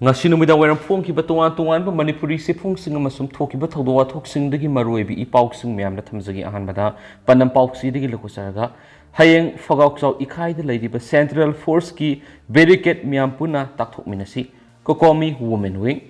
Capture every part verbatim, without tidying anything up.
ꯉꯁꯤ ꯅꯨꯃꯤꯗꯥꯡ ꯋꯥꯏꯔꯝ ꯐꯣꯡꯈꯤꯕ ꯇꯣꯉꯥꯟ ꯇꯣꯉꯥꯟꯕ ꯃꯅꯤꯄꯨꯔꯤ ꯆꯦꯐꯣꯡꯁꯤꯡ ꯑꯃꯁꯨꯡ ꯊꯣꯛꯈꯤꯕ ꯊꯧꯗꯣꯛ ꯋꯥꯊꯣꯛꯁꯤꯡꯗꯒꯤ ꯃꯔꯨꯑꯣꯏꯕ ꯏ ꯄꯥꯎꯁꯤꯡ ꯃꯌꯥꯝꯗ ꯊꯝꯖꯒꯦ꯫ ꯑꯍꯥꯟꯕꯗ ꯄꯥꯟꯗꯝ ꯄꯥꯎꯆꯦꯗꯒꯤ ꯂꯧꯈꯠꯆꯔꯒ, ꯍꯌꯦꯡ ꯐꯒꯥꯎꯆꯥꯎ ꯏꯈꯥꯏꯗ ꯂꯩꯔꯤꯕ ꯁꯦꯟꯇ꯭ꯔꯦꯜ ꯐꯣꯔꯁꯀꯤ ꯕꯦꯔꯤꯀꯦꯠ ꯃꯤꯌꯥꯝ ꯄꯨꯟꯅ ꯇꯥꯛꯊꯣꯛꯃꯤꯟꯅꯁꯤ꯫ ꯀꯣꯀꯣꯃꯤ ꯋꯨꯃꯦꯟ ꯋꯤꯡ꯫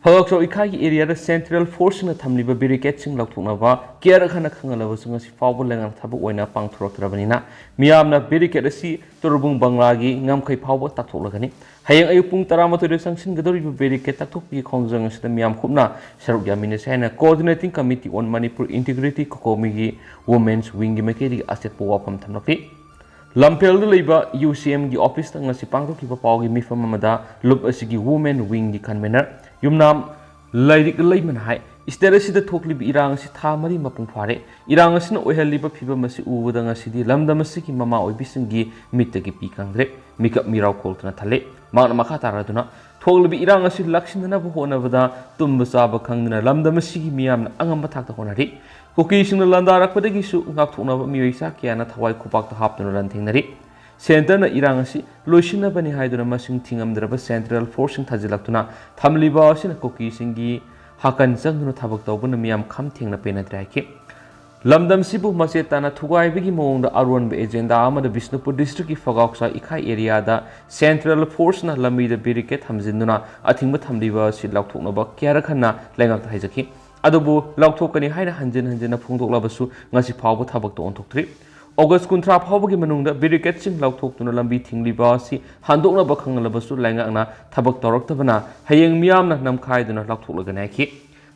ꯐꯒꯥꯎꯆꯥꯎ ꯏꯈꯥꯏꯒꯤ ꯑꯦꯔꯤꯌꯥꯗ ꯁꯦꯟꯇ꯭ꯔꯦꯜ ꯐꯣꯔꯁꯁꯤꯡꯅ ꯊꯝꯂꯤꯕ ꯕꯦꯔꯤꯀꯦꯠꯁꯤꯡ ꯂꯧꯊꯣꯛꯅꯕ ꯀꯌꯥꯔꯛ ꯍꯟꯅ ꯈꯪꯍꯜꯂꯕꯁꯨ ꯉꯁꯤ ꯐꯥꯎꯕ ꯂꯩꯉꯥꯛꯅ ꯊꯕꯛ ꯑꯣꯏꯅ ꯄꯥꯡꯊꯣꯔꯛꯇ꯭ꯔꯕꯅꯤꯅ ꯃꯤꯌꯥꯝꯅ ꯕꯦꯔꯤꯀꯦꯠ ꯑꯁꯤ ꯇꯨꯔꯕꯨꯡ ꯕꯪꯂꯥꯒꯤ ꯉꯝꯈꯩ ꯐꯥꯎꯕ ꯇꯥꯛꯊꯣꯛꯂꯒꯅꯤ꯫ ꯍꯌꯦꯡ ꯑꯌꯨꯛ ꯄꯨꯡ ꯇꯔꯥꯃꯥꯊꯣꯏꯗ ꯆꯪꯁꯤꯟꯒꯗꯧꯔꯤꯕ ꯕꯦꯔꯤꯀꯦꯠ ꯇꯥꯛꯊꯣꯛꯄꯒꯤ ꯈꯣꯡꯖꯪ ꯑꯁꯤꯗ ꯃꯤꯌꯥꯝ ꯀꯨꯞꯅ ꯁꯔꯨꯛ ꯌꯥꯃꯤꯟꯅꯁꯤ ꯍꯥꯏꯅ Coordinating Committee on Manipur Integrity ꯀꯣꯀꯣꯃꯤꯒꯤ ꯋꯨꯃꯦꯟꯁ ꯋꯤꯡꯒꯤ ꯃꯥꯏꯀꯩꯗꯒꯤ ꯑꯆꯦꯠꯄ ꯋꯥꯐꯝ ꯊꯝꯂꯛꯂꯤ꯫ ꯂꯝꯐꯦꯜꯗ ꯂꯩꯕ ꯌꯨ ꯁꯤ ꯑꯦꯝꯒꯤ ꯑꯣꯐꯤꯁꯇ ꯉꯁꯤ ꯄꯥꯡꯊꯣꯛꯈꯤꯕ ꯄꯥꯎꯒꯤ ꯃꯤꯐꯝ ꯑꯃꯗ ꯂꯨꯞ ꯑꯁꯤꯒꯤ ꯋꯨꯃꯦꯟ ꯋꯤꯡꯒꯤ ꯀꯟꯚꯦꯅꯔ ꯌꯨꯝꯅꯥꯝ ꯂꯥꯏꯔꯤꯛ ꯂꯩꯃꯅ ꯍꯥꯏ, ꯁ꯭ꯇꯦꯠ ꯑꯁꯤꯗ ꯊꯣꯛꯂꯤꯕ ꯏꯔꯥꯡ ꯑꯁꯤ ꯊꯥ ꯃꯔꯤ ꯃꯄꯨꯡ ꯐꯥꯔꯦ꯫ ꯏꯔꯥꯡ ꯑꯁꯤꯅ ꯑꯣꯏꯍꯜꯂꯤꯕ ꯐꯤꯕꯝ ꯑꯁꯤ ꯎꯕꯗ ꯉꯁꯤꯗꯤ ꯂꯝꯗꯝ ꯑꯁꯤꯒꯤ ꯃꯃꯥ ꯑꯣꯏꯕꯤꯁꯤꯡꯒꯤ ꯃꯤꯠꯇꯒꯤ ꯄꯤ ꯀꯪꯗ꯭ꯔꯦ꯫ ꯃꯤꯀꯞ ꯃꯤꯔꯥꯎ ꯀꯣꯜꯗꯨꯅ ꯊꯜꯂꯦ꯫ ꯃꯍꯥꯛꯅ ꯃꯈꯥ ꯇꯥꯔꯗꯨꯅ, ꯊꯣꯛꯂꯤꯕ ꯏꯔꯥꯡ ꯑꯁꯤ ꯂꯥꯛꯁꯤꯟꯗꯅꯕ ꯍꯣꯠꯅꯕꯗ ꯇꯨꯝꯕ ꯆꯥꯕ ꯈꯪꯗꯅ ꯂꯝꯗꯝ ꯑꯁꯤꯒꯤ ꯃꯤꯌꯥꯝꯅ ꯑꯉꯝꯕ ꯊꯥꯛꯇ ꯍꯣꯠꯅꯔꯤ꯫ ꯀꯨꯀꯤꯁꯤꯡꯅ ꯂꯥꯟꯗꯥꯔꯛꯄꯗꯒꯤꯁꯨ ꯉꯥꯛꯊꯣꯛꯅꯕ ꯃꯤꯑꯣꯏ ꯆꯥ ꯀꯌꯥꯅ ꯊꯋꯥꯏ ꯈꯨꯄꯥꯛꯇ ꯍꯥꯞꯇꯨꯅ ꯂꯥꯟꯊꯦꯡꯅꯔꯤ꯫ ꯁꯦꯟꯇꯔꯅ ꯏꯔꯥꯡ ꯑꯁꯤ ꯂꯣꯏꯁꯤꯟꯅꯕꯅꯤ ꯍꯥꯏꯗꯨꯅ ꯃꯁꯤꯡ ꯊꯤꯉꯝꯗ꯭ꯔꯕ ꯁꯦꯟꯇ꯭ꯔꯦꯜ ꯐꯣꯔꯁꯁꯤꯡ ꯊꯥꯖꯤꯜꯂꯛꯇꯨꯅ ꯊꯝꯂꯤꯕ ꯑꯁꯤꯅ ꯀꯨꯀꯤꯁꯤꯡꯒꯤ ꯍꯥꯀꯟ ꯆꯪꯗꯨꯅ ꯊꯕꯛ ꯇꯧꯕꯅ ꯃꯤꯌꯥꯝ ꯈꯝ ꯊꯦꯡꯅ ꯄꯦꯟꯅꯗ꯭ꯔꯦ ꯍꯥꯏꯈꯤ꯫ ꯂꯝꯗꯝꯁꯤꯕꯨ ꯃꯆꯦꯠ ꯇꯥꯅ ꯊꯨꯒꯥꯏꯕꯒꯤ ꯃꯑꯣꯡꯗ ꯑꯔꯣꯟꯕ ꯑꯦꯖꯦꯟꯗꯥ ꯑꯃꯗ ꯕꯤꯁꯅꯨꯄꯨꯔ ꯗꯤꯁꯇ꯭ꯔꯤꯛꯀꯤ ꯐꯒꯥꯎꯆꯥ ꯏꯈꯥꯏ ꯑꯦꯔꯤꯌꯥꯗ ꯁꯦꯟꯇ꯭ꯔꯦꯜ ꯐꯣꯔꯁꯅ ꯂꯝꯕꯤꯗ ꯕꯦꯔꯤꯀꯦꯠ ꯊꯝꯖꯤꯟꯗꯨꯅ ꯑꯊꯤꯡꯕ ꯊꯝꯂꯤꯕ ꯑꯁꯤ ꯂꯥꯎꯊꯣꯛꯅꯕ ꯀꯌꯥꯔꯛ ꯍꯟꯅ ꯂꯩꯉꯥꯛꯇ ꯍꯥꯏꯖꯈꯤ꯫ ꯑꯗꯨꯕꯨ ꯂꯥꯎꯊꯣꯛꯀꯅꯤ ꯍꯥꯏꯅ ꯍꯟꯖꯤꯟ ꯍꯟꯖꯤꯟꯅ ꯐꯣꯡꯗꯣꯛꯂꯕꯁꯨ ꯉꯁꯤ ꯐꯥꯎꯕ ꯊꯕꯛꯇ ꯑꯣꯟꯊꯣꯛꯇ꯭ꯔꯤ꯫ ꯑꯣꯒꯁ ꯀꯨꯟꯊ꯭ꯔꯥ ꯐꯥꯎꯕꯒꯤ ꯃꯅꯨꯡꯗ ꯕꯦꯔꯤꯀꯦꯠꯁꯤꯡ ꯂꯥꯎꯊꯣꯛꯇꯨꯅ ꯂꯝꯕꯤ ꯊꯤꯡꯂꯤꯕ ꯑꯁꯤ ꯍꯟꯗꯣꯛꯅꯕ ꯈꯪꯍꯜꯂꯕꯁꯨ ꯂꯩꯉꯥꯛꯅ ꯊꯕꯛ ꯇꯧꯔꯛꯇꯕꯅ ꯍꯌꯦꯡ ꯃꯤꯌꯥꯝꯅ ꯅꯝꯈꯥꯏꯗꯨꯅ ꯂꯥꯎꯊꯣꯛꯂꯒꯅꯤ ꯍꯥꯏꯈꯤ꯫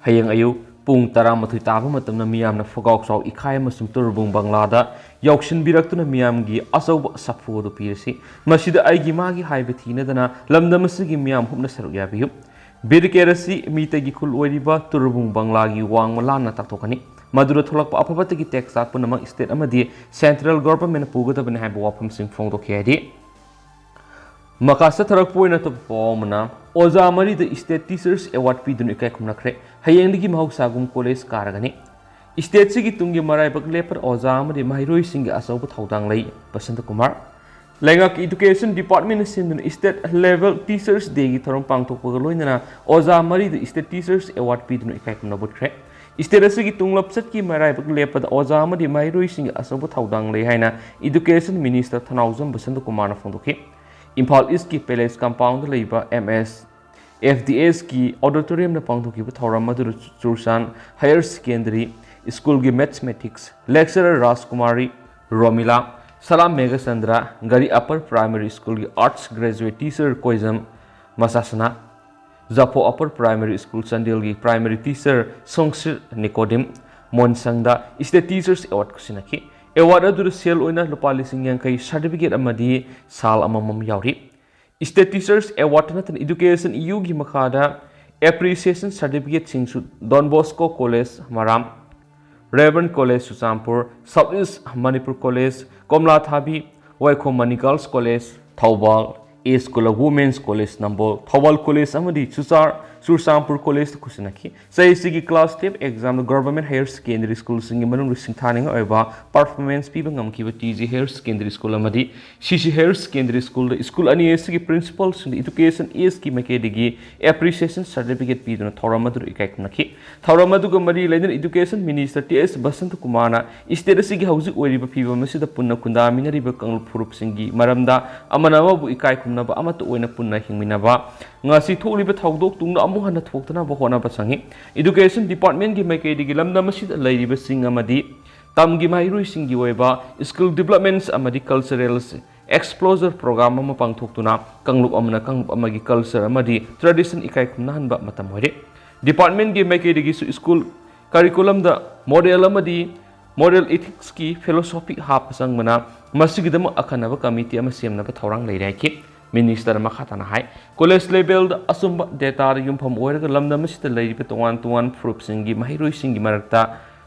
ꯍꯌꯦꯡ ꯑꯌꯨꯛ ꯄꯨꯡ ꯇꯔꯥꯃꯥꯊꯣꯏ ꯇꯥꯕ ꯃꯇꯝꯗ ꯃꯤꯌꯥꯝꯅ ꯐꯒꯥꯎꯆꯥꯎ ꯏꯈꯥꯏ ꯑꯃꯁꯨꯡ ꯇꯨꯔꯕꯨꯡ ꯕꯪꯂꯥꯗ ꯌꯥꯎꯁꯤꯟꯕꯤꯔꯛꯇꯨꯅ ꯃꯤꯌꯥꯝꯒꯤ ꯑꯆꯧꯕ ꯁꯥꯐꯨ ꯑꯗꯨ ꯄꯤꯔꯁꯤ꯫ ꯃꯁꯤꯗ ꯑꯩꯒꯤ ꯃꯥꯒꯤ ꯍꯥꯏꯕ ꯊꯤꯅꯗꯅ ꯂꯝꯗꯝ ꯑꯁꯤꯒꯤ ꯃꯤꯌꯥꯝ ꯍꯨꯞꯅ ꯁꯔꯨꯛ ꯌꯥꯕꯤꯌꯨ꯫ ꯕꯦꯔꯤꯀꯦꯠ ꯑꯁꯤ ꯃꯤꯇꯩꯒꯤ ꯈꯨꯜ ꯑꯣꯏꯔꯤꯕ ꯇꯨꯔꯕꯨꯡ ꯕꯪꯂꯥꯒꯤ ꯋꯥꯡꯃ ꯂꯥꯟꯅ ꯇꯥꯛꯊꯣꯛꯀꯅꯤ꯫ ꯃꯗꯨꯗ ꯊꯣꯛꯂꯛꯄ ꯑꯐꯕꯇꯒꯤ ꯇꯦꯛꯁ ꯄꯨꯝꯅꯃꯛ ꯁ꯭ꯇꯦꯠ ꯑꯃꯗꯤ ꯁꯦꯟꯇ꯭ꯔꯦꯜ ꯒꯣꯚꯔꯟꯃꯦꯟꯠꯅ ꯄꯨꯒꯗꯕꯅꯤ ꯍꯥꯏꯕ ꯋꯥꯐꯝꯁꯤꯡ ꯐꯣꯡꯗꯣꯛꯈꯤ ꯍꯥꯏꯔꯤ꯫ ꯃꯈꯥ ꯆꯠꯊꯔꯛꯄ ꯑꯣꯏꯅ ꯑꯇꯣꯞꯄ ꯄꯥꯎ ꯑꯃꯅ, ꯑꯣꯖꯥ ꯃꯔꯤꯗ ꯁ꯭ꯇꯦꯠ ꯇꯤꯆꯔꯁ ꯑꯦꯋꯥꯔꯗ ꯄꯤꯗꯨꯅ ꯏꯀꯥꯏ ꯈꯨꯝꯅꯈ꯭ꯔꯦ꯫ ꯍꯌꯦꯡꯗꯒꯤ ꯃꯍꯧꯁꯥꯒꯨꯝ ꯀꯣꯂꯦꯖ ꯀꯥꯔꯒꯅꯤ꯫ ꯁ꯭ꯇꯦꯠꯁꯤꯒꯤ ꯇꯨꯡꯒꯤ ꯃꯔꯥꯏꯕꯛ ꯂꯦꯞꯄꯗ ꯑꯣꯖꯥ ꯑꯃꯗꯤ ꯃꯍꯩꯔꯣꯏꯁꯤꯡꯒꯤ ꯑꯆꯧꯕ ꯊꯧꯗꯥꯡ ꯂꯩ꯫ ꯕꯁꯟꯇ ꯀꯨꯃꯥꯔ꯫ ꯂꯩꯉꯥꯛꯀꯤ Education Department ꯅ ꯁꯤꯟꯗꯨꯅ State Level Teachers Day ꯒꯤ ꯊꯧꯔꯝ ꯄꯥꯡꯊꯣꯛꯄꯒ ꯂꯣꯏꯅꯅ ꯑꯣꯖꯥ ꯃꯔꯤꯗ State Teachers Award ꯄꯤꯗꯨꯅ ꯏꯀꯥꯏ ꯈꯨꯝꯅꯕ ꯎꯠꯈ꯭ꯔꯦ꯫ State ꯑꯁꯤꯒꯤ ꯇꯨꯡꯂꯞꯆꯠꯀꯤ ꯃꯔꯥꯏꯕꯛ ꯂꯦꯞꯄꯗ ꯑꯣꯖꯥ ꯑꯃꯗꯤ ꯃꯍꯩꯔꯣꯏꯁꯤꯡꯒꯤ ꯑꯆꯧꯕ ꯊꯧꯗꯥꯡ ꯂꯩ ꯍꯥꯏꯅ Education Minister ꯊꯅꯥꯎꯖꯝ ꯕꯁꯟꯇ ꯀꯨꯃꯥꯔꯅ ꯐꯣꯡꯗꯣꯛꯈꯤ꯫ ꯏꯝꯐꯥꯜ East ꯀꯤ Palace Compound ꯗ ꯂꯩꯕ M S F D S ꯀꯤ auditorium ꯗ ꯄꯥꯡꯊꯣꯛꯈꯤꯕ ꯊꯧꯔꯝ ꯑꯗꯨꯗ ꯆꯨꯔꯆꯥꯟ Higher Secondary School ꯒꯤ Mathematics Lecturer ꯔꯥꯖꯀꯨꯃꯥꯔꯤ ꯔꯣꯃꯤꯂꯥ, ꯁꯂꯥꯝ ꯃꯦꯘꯆꯟꯗ꯭ꯔ, ꯒꯥꯔꯤ Upper Primary School ꯒꯤ Arts Graduate Teacher ꯀꯣꯏꯖꯝ ꯃꯁꯥꯁꯅꯥ, ꯖꯥꯐꯣ Upper Primary School ꯆꯥꯟꯗꯦꯜꯒꯤ Primary Teacher ꯁꯣꯡꯁꯤꯠ ꯅꯤꯀꯣꯗꯤꯝ, ꯃꯣꯟꯁꯪꯗ State Teachers Award ꯈꯨꯠꯁꯤꯟꯅꯈꯤ꯫ Award ꯑꯗꯨꯗ ꯁꯦꯜ ꯑꯣꯏꯅ ꯂꯨꯄꯥ ꯂꯤꯁꯤꯡ ꯌꯥꯡꯈꯩ, certificate ꯑꯃꯗꯤ ꯁꯥꯜ ꯑꯃꯃꯝ ꯌꯥꯎꯔꯤ꯫ State Teachers Award ꯅꯠꯇꯅ Education E U ꯒꯤ ꯃꯈꯥꯗ appreciation certificate ꯁꯤꯡꯁꯨ Don Bosco College ꯃꯔꯥꯝ, Reverend College Churachandpur, South East Manipur College ꯀꯣꯝꯂꯥꯊꯥꯕꯤ, Waikhom Mani Girls College, Thoubal, A School of Women's College Nambol, Thoubal College ꯑꯃꯗꯤ ꯆꯨꯆꯥꯔ ꯆꯨꯔꯆꯥꯟꯄꯨꯔ College ꯇ ꯈꯨꯠꯁꯤꯟꯅꯈꯤ꯫ ꯆꯍꯤꯁꯤꯒꯤ Class twelve exam ꯗ Government Higher Secondary School ꯁꯤꯡꯒꯤ ꯃꯅꯨꯡꯗ ꯁꯤꯡꯊꯥꯅꯤꯡꯉꯥꯏ ꯑꯣꯏꯕ performance ꯄꯤꯕ ꯉꯝꯈꯤꯕ T G Higher Secondary School ꯑꯃꯗꯤ C C Higher Secondary School ꯗ school ꯑꯅꯤ ꯑꯁꯤꯒꯤ principal ꯁꯤꯡꯗ Education East ꯀꯤ ꯃꯥꯏꯀꯩꯗꯒꯤ appreciation certificate ꯄꯤꯗꯨꯅ ꯊꯧꯔꯝ ꯑꯗꯨꯗ ꯏꯀꯥꯏ ꯈꯨꯝꯅꯈꯤ꯫ ꯊꯧꯔꯝ ꯑꯗꯨꯒ ꯃꯔꯤ ꯂꯩꯅꯅ Education Minister T S Basanta ꯀꯨꯃꯥꯔꯅ state ꯑꯁꯤꯒꯤ ꯍꯧꯖꯤꯛ ꯑꯣꯏꯔꯤꯕ ꯐꯤꯕꯝ ꯑꯁꯤꯗ ꯄꯨꯟꯅ ꯈꯨꯟꯗꯥꯃꯤꯟꯅꯔꯤꯕ ꯀꯥꯡꯂꯨꯞ ꯐꯨꯔꯨꯞꯁꯤꯡꯒꯤ ꯃꯔꯝꯗ ꯑꯃꯅ ꯑꯃꯕꯨ ꯏꯀꯥꯏ ꯈꯨꯝꯅꯕ, ꯑꯃꯠꯇ ꯑꯣꯏꯅ ꯄꯨꯟꯅ ꯍꯤꯡꯃꯤꯟꯅꯕ, ꯉꯁꯤ ꯊꯣꯛꯂꯤꯕ ꯊꯧꯗꯣꯛ ꯇꯨꯡꯗ ꯑꯃꯨꯛ ꯍꯟꯅ ꯊꯣꯛꯇꯅꯕ ꯍꯣꯠꯅꯕ ꯆꯪꯏ꯫ Education Department ꯀꯤ ꯃꯥꯏꯀꯩꯗꯒꯤ ꯂꯝꯗꯝ ꯑꯁꯤꯗ ꯂꯩꯔꯤꯕꯁꯤꯡ ꯑꯃꯗꯤ ꯇꯝꯒꯤ ꯃꯍꯩꯔꯣꯏꯁꯤꯡꯒꯤ ꯑꯣꯏꯕ skill developments ꯑꯃꯗꯤ cultural exposure program ꯑꯃ ꯄꯥꯡꯊꯣꯛꯇꯨꯅ ꯀꯥꯡꯂꯨꯞ ꯑꯃꯅ ꯀꯥꯡꯂꯨꯞ ꯑꯃꯒꯤ culture ꯑꯃꯗꯤ tradition ꯏꯀꯥꯏ ꯈꯨꯝꯅꯍꯟꯕ ꯃꯇꯝ ꯑꯣꯏꯔꯦ꯫ Department ꯀꯤ ꯃꯥꯏꯀꯩꯗꯒꯤꯁꯨ school curriculum ꯗ moral ꯑꯃꯗꯤ moral ethics ꯀꯤ philosophy ꯍꯥꯞꯄ ꯆꯪꯕꯅ ꯃꯁꯤꯒꯤꯗꯃꯛ ꯑꯈꯟꯅꯕ committee ꯑꯃ ꯁꯦꯝꯅꯕ ꯊꯧꯔꯥꯡ ꯂꯩꯔꯦ ꯍꯥꯏꯈꯤ꯫ Minister ꯃꯈꯥ ꯇꯥꯅ ꯍꯥꯏ, college level ꯗ ꯑꯆꯨꯝꯕ data ꯗ ꯌꯨꯝꯐꯝ ꯑꯣꯏꯔꯒ ꯂꯝꯗꯝ ꯑꯁꯤꯗ ꯂꯩꯔꯤꯕ ꯇꯣꯉꯥꯟ ꯇꯣꯉꯥꯟꯕ ꯐꯨꯔꯨꯞꯁꯤꯡꯒꯤ ꯃꯍꯩꯔꯣꯏꯁꯤꯡꯒꯤ ꯃꯔꯛꯇ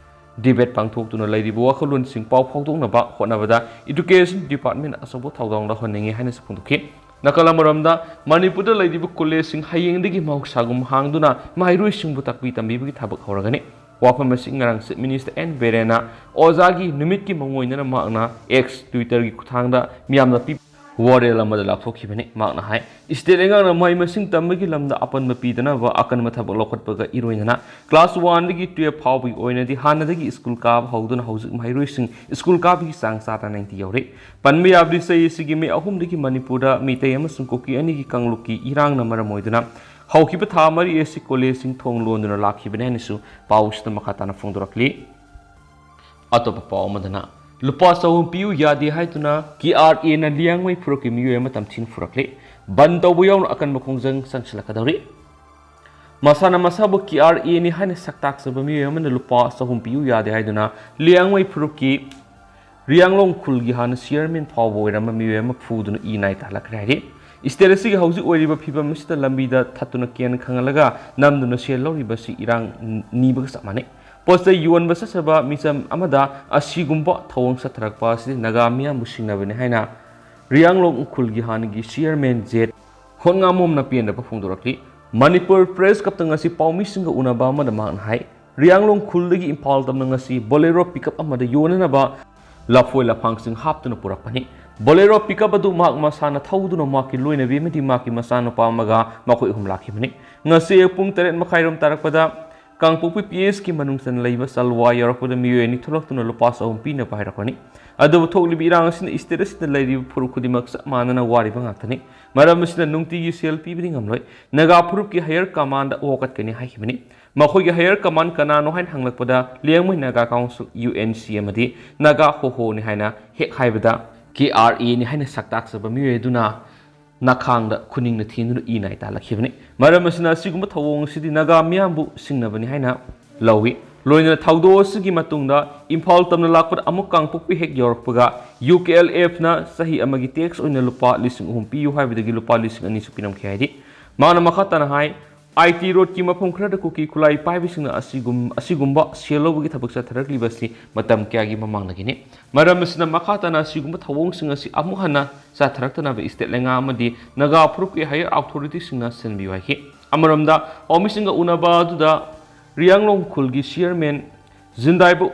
debate ꯄꯥꯡꯊꯣꯛꯇꯨꯅ ꯂꯩꯔꯤꯕ ꯋꯥꯈꯜꯂꯣꯟꯁꯤꯡ ꯄꯥꯎ ꯐꯥꯎꯗꯣꯛꯅꯕ ꯍꯣꯠꯅꯕꯗ Education Department ꯑꯆꯧꯕ ꯊꯧꯗꯥꯡ ꯂꯧꯍꯟꯅꯤꯡꯏ ꯍꯥꯏꯅꯁꯨ ꯐꯣꯡꯗꯣꯛꯈꯤ꯫ ꯅꯥꯀꯜ ꯑꯃꯔꯣꯝꯗ, ꯃꯅꯤꯄꯨꯔꯗ ꯂꯩꯔꯤꯕ college ꯁꯤꯡ ꯍꯌꯦꯡꯗꯒꯤ ꯃꯍꯧꯁꯥꯒꯨꯝ ꯍꯥꯡꯗꯨꯅ ꯃꯍꯩꯔꯣꯏꯁꯤꯡꯕꯨ ꯇꯥꯛꯄꯤ ꯇꯝꯕꯤꯕꯒꯤ ꯊꯕꯛ ꯍꯧꯔꯒꯅꯤ꯫ ꯋꯥꯐꯝ ꯑꯁꯤ ꯉꯔꯥꯡ Chief Minister ꯑꯦꯟ ꯕꯤꯔꯦꯟꯅ ꯑꯣꯖꯥꯒꯤ ꯅꯨꯃꯤꯠꯀꯤ ꯃꯥꯡꯑꯣꯏꯅꯅ ꯃꯍꯥꯛꯅ X, Twitter-ꯒꯤ ꯈꯨꯠꯊꯥꯡꯗ ꯃꯤꯌꯥꯝꯗ ꯄꯤ ꯋꯥꯔꯦꯜ ꯑꯃꯗ ꯂꯥꯎꯊꯣꯛꯈꯤꯕꯅꯤ꯫ ꯃꯍꯥꯛꯅ ꯍꯥꯏ, ꯏꯁꯇꯦꯠ ꯂꯩꯉꯥꯛꯅ ꯃꯍꯩ ꯃꯁꯤꯡ ꯇꯝꯕꯒꯤ ꯂꯝꯗ ꯑꯄꯟꯕ ꯄꯤꯗꯅꯕ ꯑꯀꯟꯕ ꯊꯕꯛ ꯂꯧꯈꯠꯄꯒ ꯏꯔꯣꯏꯅꯅ class one-ꯗꯒꯤ twelve ꯐꯥꯎꯕꯒꯤ ꯑꯣꯏꯅꯗꯤ ꯍꯥꯟꯅꯗꯒꯤ ꯁ꯭ꯀꯨꯜ ꯀꯥꯕ ꯍꯧꯗꯨꯅ ꯍꯧꯖꯤꯛ ꯃꯍꯩꯔꯣꯏꯁꯤꯡ ꯁ꯭ꯀꯨꯜ ꯀꯥꯕꯒꯤ ꯆꯥꯡ ꯆꯥꯗ ninety ꯌꯧꯔꯦ꯫ ꯄꯟꯕ ꯌꯥꯕꯗꯤ ꯆꯍꯤ ꯑꯁꯤꯒꯤ ꯃꯦ ꯑꯍꯨꯝꯗꯒꯤ ꯃꯅꯤꯄꯨꯔꯗ ꯃꯤꯇꯩ ꯑꯃꯁꯨꯡ ꯀꯨꯀꯤ ꯑꯅꯤꯒꯤ ꯀꯥꯡꯂꯨꯞꯀꯤ ꯏꯔꯥꯡꯅ ꯃꯔꯝ ꯑꯣꯏꯗꯨꯅ ꯍꯧꯈꯤꯕ ꯊꯥ ꯃꯔꯤ ꯑꯁꯤ ꯀꯣꯂꯦꯖꯁꯤꯡ ꯊꯣꯡ ꯂꯣꯟꯗꯨꯅ ꯂꯥꯛꯈꯤꯕꯅꯤ ꯍꯥꯏꯅꯁꯨ ꯄꯥꯎꯁꯤꯗ ꯃꯈꯥ ꯇꯥꯅ ꯐꯣꯡꯗꯣꯔꯛꯂꯤ꯫ ꯑꯇꯣꯞꯄ ꯄꯥꯎ ꯑꯃꯗꯅ, ꯂꯨꯄꯥ ꯆꯍꯨꯝ ꯄꯤꯌꯨ ꯌꯥꯗꯦ ꯍꯥꯏꯗꯨꯅ K R A-ꯅ ꯂꯤꯌꯥꯡꯃꯩ ꯐꯨꯔꯨꯞꯀꯤ ꯃꯤꯑꯣꯏ ꯑꯃ ꯇꯝꯊꯤꯅ ꯐꯨꯔꯛꯂꯦ꯫ ꯕꯟ ꯇꯧꯕ ꯌꯥꯎꯅ ꯑꯀꯟꯕ ꯈꯣꯡꯖꯪ ꯆꯪꯁꯤꯜꯂꯛꯀꯗꯧꯔꯤ꯫ ꯃꯁꯥꯅ ꯃꯁꯥꯕꯨ K R A-ꯅꯤ ꯍꯥꯏꯅ ꯁꯛꯇꯥꯛꯆꯕ ꯃꯤꯑꯣꯏ ꯑꯃꯅ ꯂꯨꯄꯥ ꯆꯍꯨꯝ ꯄꯤꯌꯨ ꯌꯥꯗꯦ ꯍꯥꯏꯗꯨꯅ ꯂꯤꯌꯥꯡꯃꯩ ꯐꯨꯔꯨꯞꯀꯤ ꯔꯤꯌꯥꯡꯂꯣꯡ ꯈꯨꯜꯒꯤ ꯍꯥꯟꯅ ꯆꯤꯌꯔꯃꯦꯟ ꯐꯥꯎꯕ ꯑꯣꯏꯔꯝꯕ ꯃꯤꯑꯣꯏ ꯑꯃ ꯐꯨꯗꯨꯅ ꯏ ꯅꯥꯏ ꯇꯥꯍꯜꯂꯛꯈ꯭ꯔꯦ ꯍꯥꯏꯔꯤ꯫ ꯏꯁꯇꯦꯠ ꯑꯁꯤꯒꯤ ꯍꯧꯖꯤꯛ ꯑꯣꯏꯔꯤꯕ ꯐꯤꯕꯝ ꯑꯁꯤꯗ ꯂꯝꯕꯤꯗ ꯊꯠꯇꯨꯅ ꯀꯦꯟ ꯈꯪꯍꯜꯂꯒ ꯅꯝꯗꯨꯅ ꯁꯦꯜ ꯂꯧꯔꯤꯕ ꯑꯁꯤ ꯏꯔꯥꯡ ꯅꯤꯕꯒ ꯆꯞ ꯃꯥꯟꯅꯩ꯫ ꯄꯣꯠ ꯆꯩ ꯌꯣꯟꯕ ꯆꯠꯆꯕ ꯃꯤꯆꯝ ꯑꯃꯗ ꯑꯁꯤꯒꯨꯝꯕ ꯊꯧꯑꯣꯡ ꯆꯠꯊꯔꯛꯄ ꯑꯁꯤꯗꯤ ꯅꯥꯒꯥ ꯃꯤꯌꯥꯝꯕꯨ ꯁꯤꯡꯅꯕꯅꯤ ꯍꯥꯏꯅ ꯔꯤꯌꯥꯡꯂꯣꯡ ꯎꯈ꯭ꯔꯨꯜꯒꯤ ꯍꯥꯟꯅꯒꯤ ꯆꯤꯌꯔꯃꯦꯟ ꯖꯦꯠ ꯍꯣꯠꯉꯥꯃꯣꯝꯅ ꯄꯦꯟꯗꯕ ꯐꯣꯡꯗꯣꯔꯛꯂꯤ꯫ ꯃꯅꯤꯄꯨꯔ ꯄ꯭ꯔꯦꯁ ꯀ꯭ꯂꯕꯇ ꯉꯁꯤ ꯄꯥꯎꯃꯤꯁꯤꯡꯒ ꯎꯅꯕ ꯑꯃꯗ ꯃꯍꯥꯛꯅ ꯍꯥꯏ, ꯔꯤꯌꯥꯡꯂꯣꯡ ꯈꯨꯜꯗꯒꯤ ꯏꯝꯐꯥꯜ ꯇꯝꯅ ꯉꯁꯤ ꯕꯣꯂꯦꯔꯣ ꯄꯤꯀꯞ ꯑꯃꯗ ꯌꯣꯟꯅꯅꯕ ꯂꯐꯣꯏ ꯂꯐꯥꯡꯁꯤꯡ ꯍꯥꯞꯇꯨꯅ ꯄꯨꯔꯛꯄꯅꯤ꯫ ꯕꯣꯂꯦꯔꯣ ꯄꯤꯀꯞ ꯑꯗꯨ ꯃꯍꯥꯛ ꯃꯁꯥꯅ ꯊꯧꯗꯨꯅ ꯃꯍꯥꯛꯀꯤ ꯂꯣꯏꯅꯕꯤ ꯑꯃꯗꯤ ꯃꯍꯥꯛꯀꯤ ꯃꯆꯥꯅꯨꯄꯥ ꯑꯃꯒ ꯃꯈꯣꯏ ꯑꯍꯨꯝ ꯂꯥꯛꯈꯤꯕꯅꯤ꯫ ꯉꯁꯤ ꯑꯌꯨꯛ ꯄꯨꯡ ꯇꯔꯦꯠ ꯃꯈꯥꯏꯔꯣꯝ ꯇꯥꯔꯛꯄꯗ ꯀꯥꯡꯄꯣꯛꯄꯤ ꯄꯤ ꯑꯦꯁꯀꯤ ꯃꯅꯨꯡ ꯆꯟꯅ ꯂꯩꯕ ꯆꯜꯋꯥ ꯌꯧꯔꯛꯄꯗ ꯃꯤꯑꯣꯏ ꯑꯅꯤ ꯊꯣꯛꯂꯛꯇꯨꯅ ꯂꯨꯄꯥ ꯆꯍꯨꯝ ꯄꯤꯅꯕ ꯍꯥꯏꯔꯛꯄꯅꯤ꯫ ꯑꯗꯨꯕꯨ ꯊꯣꯛꯂꯤꯕ ꯏꯔꯥꯡ ꯑꯁꯤꯅ ꯏꯁꯇꯦꯠ ꯑꯁꯤꯗ ꯂꯩꯔꯤꯕ ꯐꯨꯔꯨꯞ ꯈꯨꯗꯤꯡꯃꯛ ꯆꯞ ꯃꯥꯟꯅꯅ ꯋꯥꯔꯤꯕ ꯉꯥꯛꯇꯅꯤ꯫ ꯃꯔꯝ ꯑꯁꯤꯅ ꯅꯨꯡꯇꯤꯒꯤ ꯁꯦꯜ ꯄꯤꯕꯗꯤ ꯉꯝꯂꯣꯏ꯫ ꯅꯥꯒꯥ ꯐꯨꯔꯨꯞꯀꯤ ꯍꯥꯌꯔ ꯀꯃꯥꯟꯗ ꯋꯥꯀꯠꯀꯅꯤ ꯍꯥꯏꯈꯤꯕꯅꯤ꯫ ꯃꯈꯣꯏꯒꯤ ꯍꯥꯌꯔ ꯀꯃꯥꯟ ꯀꯅꯥꯅꯣ ꯍꯥꯏꯅ ꯍꯪꯂꯛꯄꯗ Liangmai Naga council, U N C, ꯑꯃꯗꯤ ꯅꯥꯒꯥ ꯍꯣꯍꯣꯅꯤ ꯍꯥꯏꯅ ꯍꯦꯛ ꯍꯥꯏꯕꯗ K R A-ꯅꯤ ꯍꯥꯏꯅ ꯁꯛꯇꯥꯛꯆꯕ ꯃꯤꯑꯣꯏ ꯑꯗꯨꯅ ꯅꯥꯈꯥꯡꯗ ꯈꯨꯅꯤꯡꯅ ꯊꯤꯟꯗꯨꯅ ꯏ ꯅꯥꯏ ꯇꯥꯜꯂꯛꯈꯤꯕꯅꯤ꯫ ꯃꯔꯝ ꯑꯁꯤꯅ ꯑꯁꯤꯒꯨꯝꯕ ꯊꯧꯑꯣꯡ ꯑꯁꯤꯗꯤ ꯅꯥꯒꯥ ꯃꯤꯌꯥꯝꯕꯨ ꯁꯤꯡꯅꯕꯅꯤ ꯍꯥꯏꯅ ꯂꯧꯏ꯫ ꯂꯣꯏꯅꯅ ꯊꯧꯗꯣꯛ ꯑꯁꯤꯒꯤ ꯃꯇꯨꯡꯗ ꯏꯝꯐꯥꯜ ꯇꯝꯅ ꯂꯥꯛꯄꯗ ꯑꯃꯨꯛ ꯀꯥꯡꯄꯣꯛꯄꯤ ꯍꯦꯛ ꯌꯧꯔꯛꯄꯒ U K L F-ꯅ ꯆꯍꯤ ꯑꯃꯒꯤ ꯇꯦꯛꯁ ꯑꯣꯏꯅ ꯂꯨꯄꯥ ꯂꯤꯁꯤꯡ ꯑꯍꯨꯝ ꯄꯤꯌꯨ ꯍꯥꯏꯕꯗꯒꯤ ꯂꯨꯄꯥ ꯂꯤꯁꯤꯡ ꯑꯅꯤꯁꯨ ꯄꯤꯔꯝꯈꯤ ꯍꯥꯏꯔꯤ꯫ ꯃꯥꯅ ꯃꯈꯥ ꯇꯥꯅ ꯍꯥꯏ, I T road-ꯀꯤ ꯃꯐꯝ ꯈꯔꯗ ꯀꯨꯀꯤ ꯈꯨꯠꯂꯥꯏ ꯄꯥꯏꯕꯁꯤꯡꯅ ꯑꯁꯤꯒꯨꯝ-, ꯑꯁꯤꯒꯨꯝꯕ ꯁꯦꯜ ꯂꯧꯕꯒꯤ ꯊꯕꯛ ꯆꯠꯊꯔꯛꯂꯤꯕ ꯑꯁꯤ ꯃꯇꯝ ꯀꯌꯥꯒꯤ ꯃꯃꯥꯡꯗꯒꯤꯅꯤ꯫ ꯃꯔꯝ ꯑꯁꯤꯅ ꯃꯈꯥ ꯇꯥꯅ ꯑꯁꯤꯒꯨꯝꯕ ꯊꯧꯑꯣꯡꯁꯤꯡ ꯑꯁꯤ ꯑꯃꯨꯛ ꯍꯟꯅ ꯆꯠꯊꯔꯛꯇꯅꯕ ꯏꯁꯇꯦꯠ ꯂꯩꯉꯥꯛ ꯑꯃꯗꯤ ꯅꯥꯒꯥ ꯐꯨꯔꯨꯞꯀꯤ higher authority-ꯁꯤꯡꯅ ꯁꯤꯟꯕꯤꯌꯨ ꯍꯥꯏꯈꯤ꯫ ꯑꯃꯔꯣꯝꯗ, ꯄꯥꯎꯃꯤꯁꯤꯡꯒ ꯎꯅꯕ ꯑꯗꯨꯗ ꯔꯤꯌꯥꯡꯂꯣꯡ ꯈꯨꯜꯒꯤ ꯆꯤꯌꯔꯃꯦꯟ ꯖꯤꯟꯗꯥꯏꯕꯨ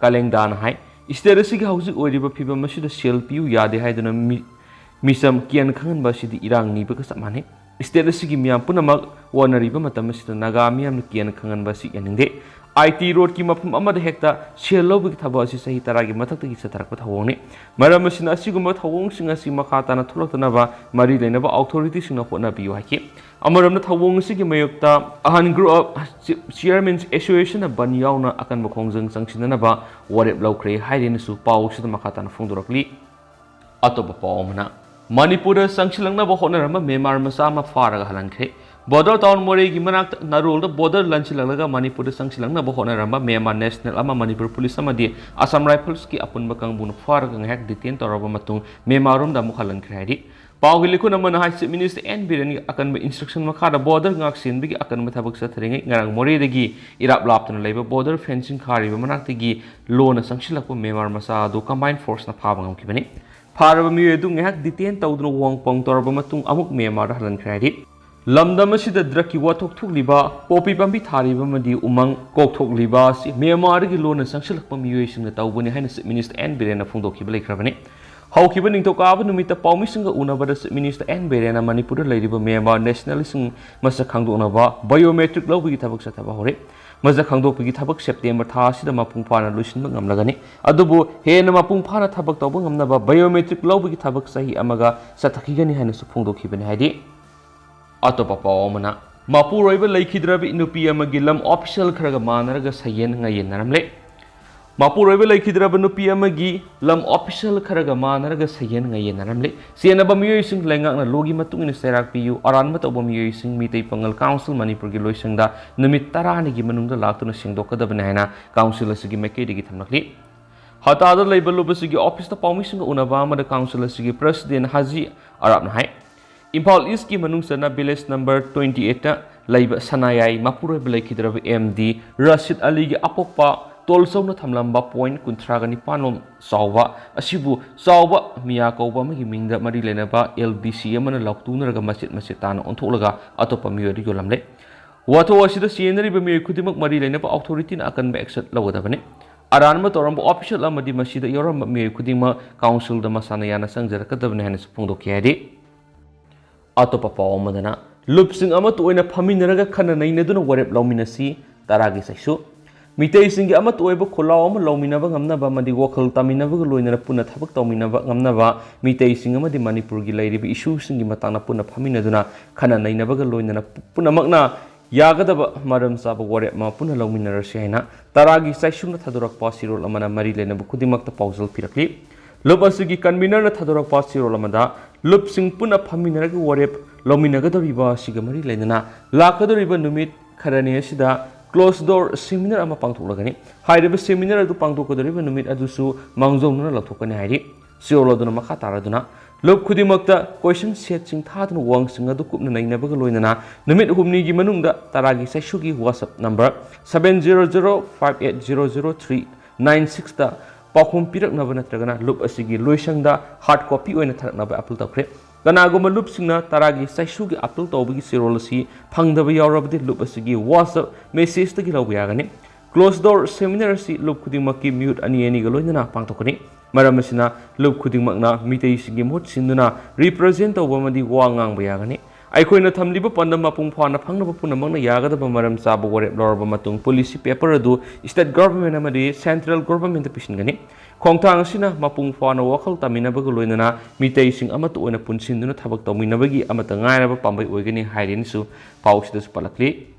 ꯀꯥꯂꯦꯡꯗꯥꯅ ꯍꯥꯏ, ꯁ꯭ꯇꯦꯠ ꯑꯁꯤꯒꯤ ꯍꯧꯖꯤꯛ ꯑꯣꯏꯔꯤꯕ ꯐꯤꯕꯝ ꯑꯁꯤꯗ ꯁꯦꯜ ꯄꯤꯌꯨ ꯌꯥꯗꯦ ꯍꯥꯏꯗꯨꯅ ꯃꯤ-, ꯃꯤꯆꯝ ꯀꯤꯌꯟ ꯈꯪꯍꯟꯕ ꯑꯁꯤꯗꯤ ꯏꯔꯥꯡ ꯅꯤꯕꯒ ꯆꯞ ꯃꯥꯟꯅꯩ꯫ ꯁ꯭ꯇꯦꯠ ꯑꯁꯤꯒꯤ ꯃꯤꯌꯥꯝ ꯄꯨꯝꯅꯃꯛ ꯋꯥꯅꯔꯤꯕ ꯃꯇꯝ ꯑꯁꯤꯗ ꯅꯥꯒꯥ ꯃꯤꯌꯥꯝꯅ ꯀꯤꯌꯟ ꯈꯪꯍꯟꯕ ꯑꯁꯤ ꯌꯥꯅꯤꯡꯗꯦ꯫ ꯑꯥꯏ ꯇꯤ ꯔꯣꯗꯀꯤ ꯃꯐꯝ ꯑꯃꯗ ꯍꯦꯛꯇ ꯁꯦꯜ ꯂꯧꯕꯒꯤ ꯊꯕꯛ ꯑꯁꯤ ꯆꯍꯤ ꯇꯔꯥꯒꯤ ꯃꯊꯛꯇꯒꯤ ꯆꯠꯊꯔꯛꯄ ꯊꯧꯑꯣꯡꯅꯤ꯫ ꯃꯔꯝ ꯑꯁꯤꯅ, ꯑꯁꯤꯒꯨꯝꯕ ꯊꯧꯑꯣꯡꯁꯤꯡ ꯑꯁꯤ ꯃꯈꯥ ꯇꯥꯅ ꯊꯣꯛꯂꯛꯇꯅꯕ ꯃꯔꯤ ꯂꯩꯅꯕ ꯑꯣꯊꯣꯔꯤꯇꯤꯁꯤꯡꯅ ꯍꯣꯠꯅꯕꯤꯌꯨ ꯍꯥꯏꯈꯤ꯫ ꯑꯃꯔꯣꯝꯗ, ꯊꯧꯑꯣꯡ ꯑꯁꯤꯒꯤ ꯃꯥꯌꯣꯛꯇ ꯑꯍꯟ ꯒ꯭ꯔꯨꯞ ꯑꯣꯐ ꯆꯤꯌꯔꯃꯦꯟꯁ ꯑꯦꯁꯣꯁꯤꯌꯦꯁꯟꯅ ꯕꯟ ꯌꯥꯎꯅ ꯑꯀꯟꯕ ꯈꯣꯡꯖꯪ ꯆꯪꯁꯤꯟꯅꯅꯕ ꯋꯥꯔꯦꯞ ꯂꯧꯈ꯭ꯔꯦ ꯍꯥꯏꯔꯤ ꯍꯥꯏꯅꯁꯨ ꯄꯥꯎ ꯑꯁꯤꯗ ꯃꯈꯥ ꯇꯥꯅ ꯐꯣꯡꯗꯣꯔꯛꯂꯤ꯫ ꯑꯇꯣꯞꯄ ꯄꯥꯎ ꯑꯃꯅ, ꯃꯅꯤꯄꯨꯔꯗ ꯆꯪꯁꯤꯜꯂꯛꯅꯕ ꯍꯣꯠꯅꯔꯝꯕ ꯃ꯭ꯌꯥꯟꯃꯥꯔ ꯃꯆꯥ ꯑꯃ ꯐꯥꯔꯒ ꯍꯜꯍꯟꯈ꯭ꯔꯦ꯫ ꯕꯣꯔꯗꯔ ꯇꯥꯎꯟ ꯃꯣꯔꯦꯒꯤ ꯃꯅꯥꯛꯇ ꯅꯥꯔꯣꯜꯗ ꯕꯣꯔꯗꯔ ꯂꯥꯟꯁꯤꯜꯂꯛꯂꯒ ꯃꯅꯤꯄꯨꯔꯗ ꯆꯪꯁꯤꯜꯂꯛꯅꯕ ꯍꯣꯠꯅꯔꯝꯕ ꯃ꯭ꯌꯥꯟꯃꯥꯔ ꯅꯦꯁꯅꯦꯜ ꯑꯃ, ꯃꯅꯤꯄꯨꯔ ꯄꯨꯂꯤꯁ ꯑꯃꯗꯤ ꯑꯁꯥꯝ ꯔꯥꯏꯐꯜꯁꯀꯤ ꯑꯄꯨꯟꯕ ꯀꯥꯡꯕꯨꯅ ꯐꯥꯔꯒ ꯉꯥꯏꯍꯥꯛ ꯗꯤꯇꯦꯟ ꯇꯧꯔꯕ ꯃꯇꯨꯡ ꯃ꯭ꯌꯥꯟꯃꯥꯔꯔꯣꯝꯗ ꯑꯃꯨꯛ ꯍꯜꯍꯟꯈ꯭ꯔꯦ ꯍꯥꯏꯔꯤ꯫ ꯄꯥꯎꯒꯤ ꯂꯤꯈꯨꯟ ꯑꯃꯅ ꯍꯥꯏ, ꯆꯤꯐ ꯃꯤꯅꯤꯁꯇꯔ ꯑꯦꯟ ꯕꯤꯔꯦꯟꯒꯤ ꯑꯀꯟꯕ ꯏꯟꯁꯇ꯭ꯔꯛꯁꯟ ꯃꯈꯥꯗ ꯕꯣꯔꯗꯔ ꯉꯥꯛ ꯁꯦꯟꯕꯒꯤ ꯑꯀꯟꯕ ꯊꯕꯛ ꯆꯠꯊꯔꯤꯉꯩ ꯉꯔꯥꯡ ꯃꯣꯔꯦꯗꯒꯤ ꯏꯔꯥꯞ ꯂꯥꯞꯇꯅ ꯂꯩꯕ ꯕꯣꯔꯗꯔ ꯐꯦꯟꯁꯤꯡ ꯈꯥꯔꯤꯕ ꯃꯅꯥꯛꯇꯒꯤ ꯂꯣꯟꯅ ꯆꯪꯁꯤꯜꯂꯛꯄ ꯃ꯭ꯌꯥꯟꯃꯥꯔ ꯃꯆꯥ ꯑꯗꯨ ꯀꯝꯕꯥꯏꯟ ꯐꯣꯔꯁꯅ ꯐꯥꯕ ꯉꯝꯈꯤꯕꯅꯤ꯫ ꯐꯥꯔꯕ ꯃꯤꯑꯣꯏ ꯑꯗꯨ ꯉꯥꯏꯍꯥꯛ ꯗꯤꯇꯦꯟ ꯇꯧꯗꯨꯅ ꯋꯥꯡ ꯄꯥꯎꯡ ꯇꯧꯔꯕ ꯃꯇꯨꯡ ꯑꯃꯨꯛ ꯃ꯭ꯌꯥꯟꯃꯥꯔꯗ ꯍꯜꯍꯟꯈ꯭ꯔꯦ ꯍꯥꯏꯔꯤ꯫ ꯂꯝꯗꯝ ꯑꯁꯤꯗ ꯗ꯭ꯔꯒꯀꯤ ꯋꯥꯊꯣꯛ ꯊꯣꯛꯂꯤꯕ, ꯄꯣꯄꯤ ꯄꯥꯝꯕꯤ ꯊꯥꯔꯤꯕ ꯑꯃꯗꯤ ꯎꯃꯪ ꯀꯣꯛꯊꯣꯛꯂꯤꯕ ꯑꯁꯤ ꯃ꯭ꯌꯥꯟꯃꯥꯔꯗꯒꯤ ꯂꯣꯟꯅ ꯆꯪꯁꯤꯜꯂꯛꯄ ꯃꯤꯑꯣꯏꯁꯤꯡꯅ ꯇꯧꯕꯅꯤ ꯍꯥꯏꯅ ꯆꯤꯐ ꯃꯤꯅꯤꯁꯇꯔ ꯑꯦꯟ ꯕꯤꯔꯦꯟꯅ ꯐꯣꯡꯗꯣꯛꯈꯤꯕ ꯂꯩꯈ꯭ꯔꯕꯅꯤ꯫ ꯍꯧꯈꯤꯕ ꯅꯤꯡꯊꯧꯀꯥꯕ ꯅꯨꯃꯤꯠꯇ ꯄꯥꯎꯃꯤꯁꯤꯡꯒ ꯎꯅꯕꯗ ꯆꯤꯐ ꯃꯤꯅꯤꯁꯇꯔ ꯑꯦꯟ ꯕꯤꯔꯦꯟꯅ ꯃꯅꯤꯄꯨꯔꯗ ꯂꯩꯔꯤꯕ ꯃ꯭ꯌꯥꯟꯃꯥꯔ ꯅꯦꯁꯅꯦꯂꯤꯁꯁꯤꯡ ꯃꯁꯛ ꯈꯪꯗꯣꯛꯅꯕ ꯕꯥꯏꯑꯣꯃꯦꯇ꯭ꯔꯤꯛ ꯂꯧꯕꯒꯤ ꯊꯕꯛ ꯆꯠꯊꯕ ꯍꯧꯔꯦ꯫ ꯃꯁꯛ ꯈꯪꯗꯣꯛꯄꯒꯤ ꯊꯕꯛ ꯁꯦꯞꯇꯦꯝꯕꯔ ꯊꯥ ꯑꯁꯤꯗ ꯃꯄꯨꯡ ꯐꯥꯅ ꯂꯣꯏꯁꯤꯟꯕ ꯉꯝꯂꯒꯅꯤ꯫ ꯑꯗꯨꯕꯨ ꯍꯦꯟꯅ ꯃꯄꯨꯡ ꯐꯥꯅ ꯊꯕꯛ ꯇꯧꯕ ꯉꯝꯅꯕ ꯕꯥꯏꯑꯣꯃꯦꯇ꯭ꯔꯤꯛ ꯂꯧꯕꯒꯤ ꯊꯕꯛ ꯆꯍꯤ ꯑꯃꯒ ꯆꯠꯊꯈꯤꯒꯅꯤ ꯍꯥꯏꯅꯁꯨ ꯐꯣꯡꯗꯣꯛꯈꯤꯕꯅꯤ꯫ ꯍꯥꯏꯗꯤ, ꯑꯇꯣꯞꯄ ꯄꯥꯎ ꯑꯃꯅ, ꯃꯄꯨꯔꯣꯏꯕ ꯂꯩꯈꯤꯗ꯭ꯔꯕ ꯅꯨꯄꯤ ꯑꯃꯒꯤ ꯂꯝ ꯑꯣꯐꯤꯁꯤꯌꯦꯜ ꯈꯔꯒ ꯃꯥꯟꯅꯔꯒ ꯁꯌꯦꯟ ꯉꯥꯌꯦꯟꯅꯔꯝꯂꯦ꯫ ꯃꯄꯨꯔꯣꯏꯕ ꯂꯩꯈꯤꯗ꯭ꯔꯕ ꯅꯨꯄꯤ ꯑꯃꯒꯤ ꯂꯝ ꯑꯣꯐꯤꯁꯤꯌꯦꯜ ꯈꯔꯒ ꯃꯥꯟꯅꯔꯒ ꯁꯌꯦꯟ ꯉꯥꯌꯦꯟꯅꯔꯝꯂꯦ꯫ ꯆꯦꯟꯅꯕ ꯃꯤꯑꯣꯏꯁꯤꯡ ꯂꯩꯉꯥꯛꯅ ꯂꯣꯒꯤ ꯃꯇꯨꯡ ꯏꯟꯅ ꯆꯩꯔꯥꯛ ꯄꯤꯌꯨ, ꯑꯔꯥꯟꯕ ꯇꯧꯕ ꯃꯤꯑꯣꯏꯁꯤꯡ ꯃꯤꯇꯩ ꯄꯥꯉꯜ ꯀꯥꯎꯟꯁꯤꯜ ꯃꯅꯤꯄꯨꯔꯒꯤ ꯂꯣꯏꯁꯪꯗ ꯅꯨꯃꯤꯠ ꯇꯔꯥꯅꯤꯒꯤ ꯃꯅꯨꯡꯗ ꯂꯥꯛꯇꯨꯅ ꯁꯦꯡꯗꯣꯛꯀꯗꯕꯅꯤ ꯍꯥꯏꯅ ꯀꯥꯎꯟꯁꯤꯜ ꯑꯁꯤꯒꯤ ꯃꯥꯏꯀꯩꯗꯒꯤ ꯊꯝꯂꯛꯂꯤ꯫ ꯍꯇꯥꯗ ꯂꯩꯕ ꯂꯨꯞ ꯑꯁꯤꯒꯤ ꯑꯣꯐꯤꯁꯇ ꯄꯥꯎꯃꯤꯁꯤꯡꯒ ꯎꯅꯕ ꯑꯃꯗ ꯀꯥꯎꯟꯁꯤꯜ ꯑꯁꯤꯒꯤ ꯄ꯭ꯔꯁꯤꯗꯦꯟ ꯍꯥꯖꯤ ꯑꯔꯥꯞꯅ ꯍꯥꯏ, ꯏꯝꯐꯥꯜ ꯏꯁꯀꯤ ꯃꯅꯨꯡ ꯆꯟꯅ ꯚꯤꯂꯦꯖ ꯅꯝꯕꯔ ꯇ꯭ꯋꯦꯟꯇꯤ ꯑꯩꯠꯇ ꯂꯩꯕ ꯁꯅꯥꯌꯥꯏ ꯃꯄꯨꯔꯣꯏꯕ ꯂꯩꯈꯤꯗ꯭ꯔꯕ ꯑꯦꯝ ꯗꯤ ꯔꯁꯤꯗ ꯑꯂꯤꯒꯤ ꯑꯄꯣꯛꯄ ꯇꯣꯜꯆꯧꯅ ꯊꯝꯂꯝꯕ ꯄꯣꯏꯟ ꯀꯨꯟꯊ꯭ꯔꯥꯒ ꯅꯤꯄꯥꯟ ꯂꯣꯝ ꯆꯥꯎꯕ ꯑꯁꯤꯕꯨ ꯆꯥꯎꯕ ꯃꯤꯌꯥ ꯀꯧꯕ ꯑꯃꯒꯤ ꯃꯤꯡꯗ ꯃꯔꯤ ꯂꯩꯅꯕ ꯑꯦꯜ ꯗꯤ ꯁꯤ ꯑꯃꯅ ꯂꯥꯎꯇꯨꯅꯔꯒ ꯃꯆꯦꯠ ꯃꯆꯦꯠ ꯇꯥꯅ ꯑꯣꯟꯊꯣꯛꯂꯒ ꯑꯇꯣꯞꯄ ꯃꯤꯑꯣꯏꯗ ꯌꯣꯜꯂꯝꯂꯦ꯫ ꯋꯥꯊꯣꯛ ꯑꯁꯤꯗ ꯆꯦꯟꯅꯔꯤꯕ ꯃꯤꯑꯣꯏ ꯈꯨꯗꯤꯡꯃꯛ ꯃꯔꯤ ꯂꯩꯅꯕ authority ꯅ ꯑꯀꯟꯕ action ꯂꯧꯒꯗꯕꯅꯤ꯫ ꯑꯔꯥꯟꯕ ꯇꯧꯔꯝꯕ official ꯑꯃꯗꯤ ꯃꯁꯤꯗ ꯌꯥꯎꯔꯝꯕ ꯃꯤꯑꯣꯏ ꯈꯨꯗꯤꯡꯃꯛ council ꯗ ꯃꯁꯥꯅ ꯌꯥꯅ ꯆꯪꯖꯔꯛꯀꯗꯕꯅꯤ ꯍꯥꯏꯅꯁꯨ ꯐꯣꯡꯗꯣꯛꯈꯤ ꯍꯥꯏꯔꯤ꯫ ꯑꯇꯣꯞꯄ ꯄꯥꯎ ꯑꯃꯗꯅ, ꯂꯨꯞꯁꯤꯡ ꯑꯃꯠꯇ ꯑꯣꯏꯅ ꯐꯝꯃꯤꯟꯅꯔꯒ ꯈꯟꯅ ꯅꯩꯅꯗꯨꯅ ꯋꯥꯔꯦꯞ ꯂꯧꯃꯤꯟꯅꯁꯤ, ꯇꯔꯥꯒꯤ ꯆꯩꯁꯨ꯫ ꯃꯤꯇꯩꯁꯤꯡꯒꯤ ꯑꯃꯠꯇ ꯑꯣꯏꯕ ꯈꯣꯜꯂꯥꯎ ꯑꯃ ꯂꯧꯃꯤꯟꯅꯕ ꯉꯝꯅꯕ ꯑꯃꯗꯤ ꯋꯥꯈꯜ ꯇꯥꯃꯤꯟꯅꯕꯒ ꯂꯣꯏꯅꯅ ꯄꯨꯟꯅ ꯊꯕꯛ ꯇꯧꯃꯤꯟꯅꯕ ꯉꯝꯅꯕ, ꯃꯤꯇꯩꯁꯤꯡ ꯑꯃꯗꯤ ꯃꯅꯤꯄꯨꯔꯒꯤ ꯂꯩꯔꯤꯕ issue ꯁꯤꯡꯒꯤ ꯃꯇꯥꯡꯗ ꯄꯨꯟꯅ ꯐꯝꯃꯤꯟꯅꯗꯨꯅ ꯈꯟꯅ ꯅꯩꯅꯕꯒ ꯂꯣꯏꯅꯅ ꯄꯨꯝꯅꯃꯛꯅ ꯌꯥꯒꯗꯕ ꯃꯔꯝ ꯆꯥꯕ ꯋꯥꯔꯦꯞ ꯑꯃ ꯄꯨꯟꯅ ꯂꯧꯃꯤꯟꯅꯔꯁꯤ ꯍꯥꯏꯅ ꯇꯔꯥꯒꯤ ꯆꯩꯁꯨꯅ ꯊꯥꯗꯣꯔꯛꯄ ꯆꯦꯔꯣꯜ ꯑꯃꯅ ꯃꯔꯤ ꯂꯩꯅꯕ ꯈꯨꯗꯤꯡꯃꯛꯇ ꯄꯥꯎꯖꯦꯜ ꯄꯤꯔꯛꯂꯤ꯫ ꯂꯨꯞ ꯑꯁꯤꯒꯤ convener ꯅ ꯊꯥꯗꯣꯔꯛꯄ ꯆꯦꯔꯣꯜ ꯑꯃꯗ, ꯂꯨꯞꯁꯤꯡ ꯄꯨꯟꯅ ꯐꯝꯃꯤꯟꯅꯔꯒ ꯋꯥꯔꯦꯞ ꯂꯧꯃꯤꯟꯅꯒꯗꯧꯔꯤꯕ ꯑꯁꯤꯒ ꯃꯔꯤ ꯂꯩꯅꯅ ꯂꯥꯛꯀꯗꯧꯔꯤꯕ ꯅꯨꯃꯤꯠ ꯈꯔꯅꯤ ꯑꯁꯤꯗ closed door seminar ꯑꯃ ꯄꯥꯡꯊꯣꯛꯂꯒꯅꯤ꯫ ꯍꯥꯏꯔꯤꯕ seminar ꯑꯗꯨ ꯄꯥꯡꯊꯣꯛꯀꯗꯧꯔꯤꯕ ꯅꯨꯃꯤꯠ ꯑꯗꯨꯁꯨ ꯃꯥꯡꯖꯧꯅꯅ ꯂꯧꯊꯣꯛꯀꯅꯤ ꯍꯥꯏꯔꯤ꯫ ꯆꯦꯔꯣꯜ ꯑꯗꯨꯅ ꯃꯈꯥ ꯇꯥꯔꯗꯨꯅ, ꯂꯨꯞ ꯈꯨꯗꯤꯡꯃꯛꯇ question set ꯁꯤꯡ ꯊꯥꯗꯨꯅ ꯋꯥꯍꯪꯁꯤꯡ ꯑꯗꯨ ꯀꯨꯞꯅ ꯅꯩꯅꯕꯒ ꯂꯣꯏꯅꯅ ꯅꯨꯃꯤꯠ ꯍꯨꯝꯅꯤꯒꯤ ꯃꯅꯨꯡꯗ ꯇꯔꯥꯒꯤ ꯆꯩꯁꯨꯒꯤ WhatsApp number seven zero zero five eight zero zero three nine six ꯇ ꯄꯥꯎꯈꯨꯝ ꯄꯤꯔꯛꯅꯕ ꯅꯠꯇ꯭ꯔꯒꯅ ꯂꯨꯞ ꯑꯁꯤꯒꯤ ꯂꯣꯏꯁꯪꯗ hard copy ꯑꯣꯏꯅ ꯊꯥꯔꯛꯅꯕ appeal ꯇꯧꯈ꯭ꯔꯦ꯫ ꯀꯅꯥꯒꯨꯝꯕ ꯂꯨꯞꯁꯤꯡꯅ ꯇꯔꯥꯒꯤ ꯆꯩꯁꯨꯒꯤ appeal ꯇꯧꯕꯒꯤ ꯆꯦꯔꯣꯜ ꯑꯁꯤ ꯐꯪꯗꯕ ꯌꯥꯎꯔꯕꯗꯤ ꯂꯨꯞ ꯑꯁꯤꯒꯤ WhatsApp message ꯇꯒꯤ ꯂꯧꯕ ꯌꯥꯒꯅꯤ꯫ Closed door seminar ꯑꯁꯤ ꯂꯨꯞ ꯈꯨꯗꯤꯡꯃꯛꯀꯤ ꯃꯤꯍꯨꯠ ꯑꯅꯤ ꯑꯅꯤꯒ ꯂꯣꯏꯅꯅ ꯄꯥꯡꯊꯣꯛꯀꯅꯤ꯫ ꯃꯔꯝ ꯑꯁꯤꯅ, ꯂꯨꯞ ꯈꯨꯗꯤꯡꯃꯛꯅ ꯃꯤꯇꯩꯁꯤꯡꯒꯤ ꯃꯍꯨꯠ ꯁꯤꯟꯗꯨꯅ represent ꯇꯧꯕ ꯑꯃꯗꯤ ꯋꯥ ꯉꯥꯡꯕ ꯌꯥꯒꯅꯤ꯫ ꯑꯩꯈꯣꯏꯅ ꯊꯝꯂꯤꯕ ꯄꯥꯟꯗꯝ ꯃꯄꯨꯡ ꯐꯥꯅ ꯐꯪꯅꯕ ꯄꯨꯝꯅꯃꯛꯅ ꯌꯥꯒꯗꯕ ꯃꯔꯝ ꯆꯥꯕ ꯋꯥꯔꯦꯞ ꯂꯧꯔꯕ ꯃꯇꯨꯡ, policy paper ꯑꯗꯨ state government ꯑꯃꯗꯤ central government ꯇ ꯄꯤꯁꯤꯟꯒꯅꯤ꯫ ꯈꯣꯡꯊꯥꯡ ꯑꯁꯤꯅ ꯃꯄꯨꯡ ꯐꯥꯅ ꯋꯥꯈꯜ ꯇꯥꯃꯤꯟꯅꯕꯒ ꯂꯣꯏꯅꯅ ꯃꯤꯇꯩꯁꯤꯡ ꯑꯃꯠꯇ ꯑꯣꯏꯅ ꯄꯨꯟꯁꯤꯟꯗꯨꯅ ꯊꯕꯛ ꯇꯧꯃꯤꯟꯅꯕꯒꯤ ꯑꯃꯠꯇ ꯉꯥꯏꯔꯕ ꯄꯥꯝꯕꯩ ꯑꯣꯏꯒꯅꯤ ꯍꯥꯏꯔꯤꯅꯁꯨ ꯄꯥꯎ ꯑꯁꯤꯗꯁꯨ ꯄꯜꯂꯛꯂꯤ꯫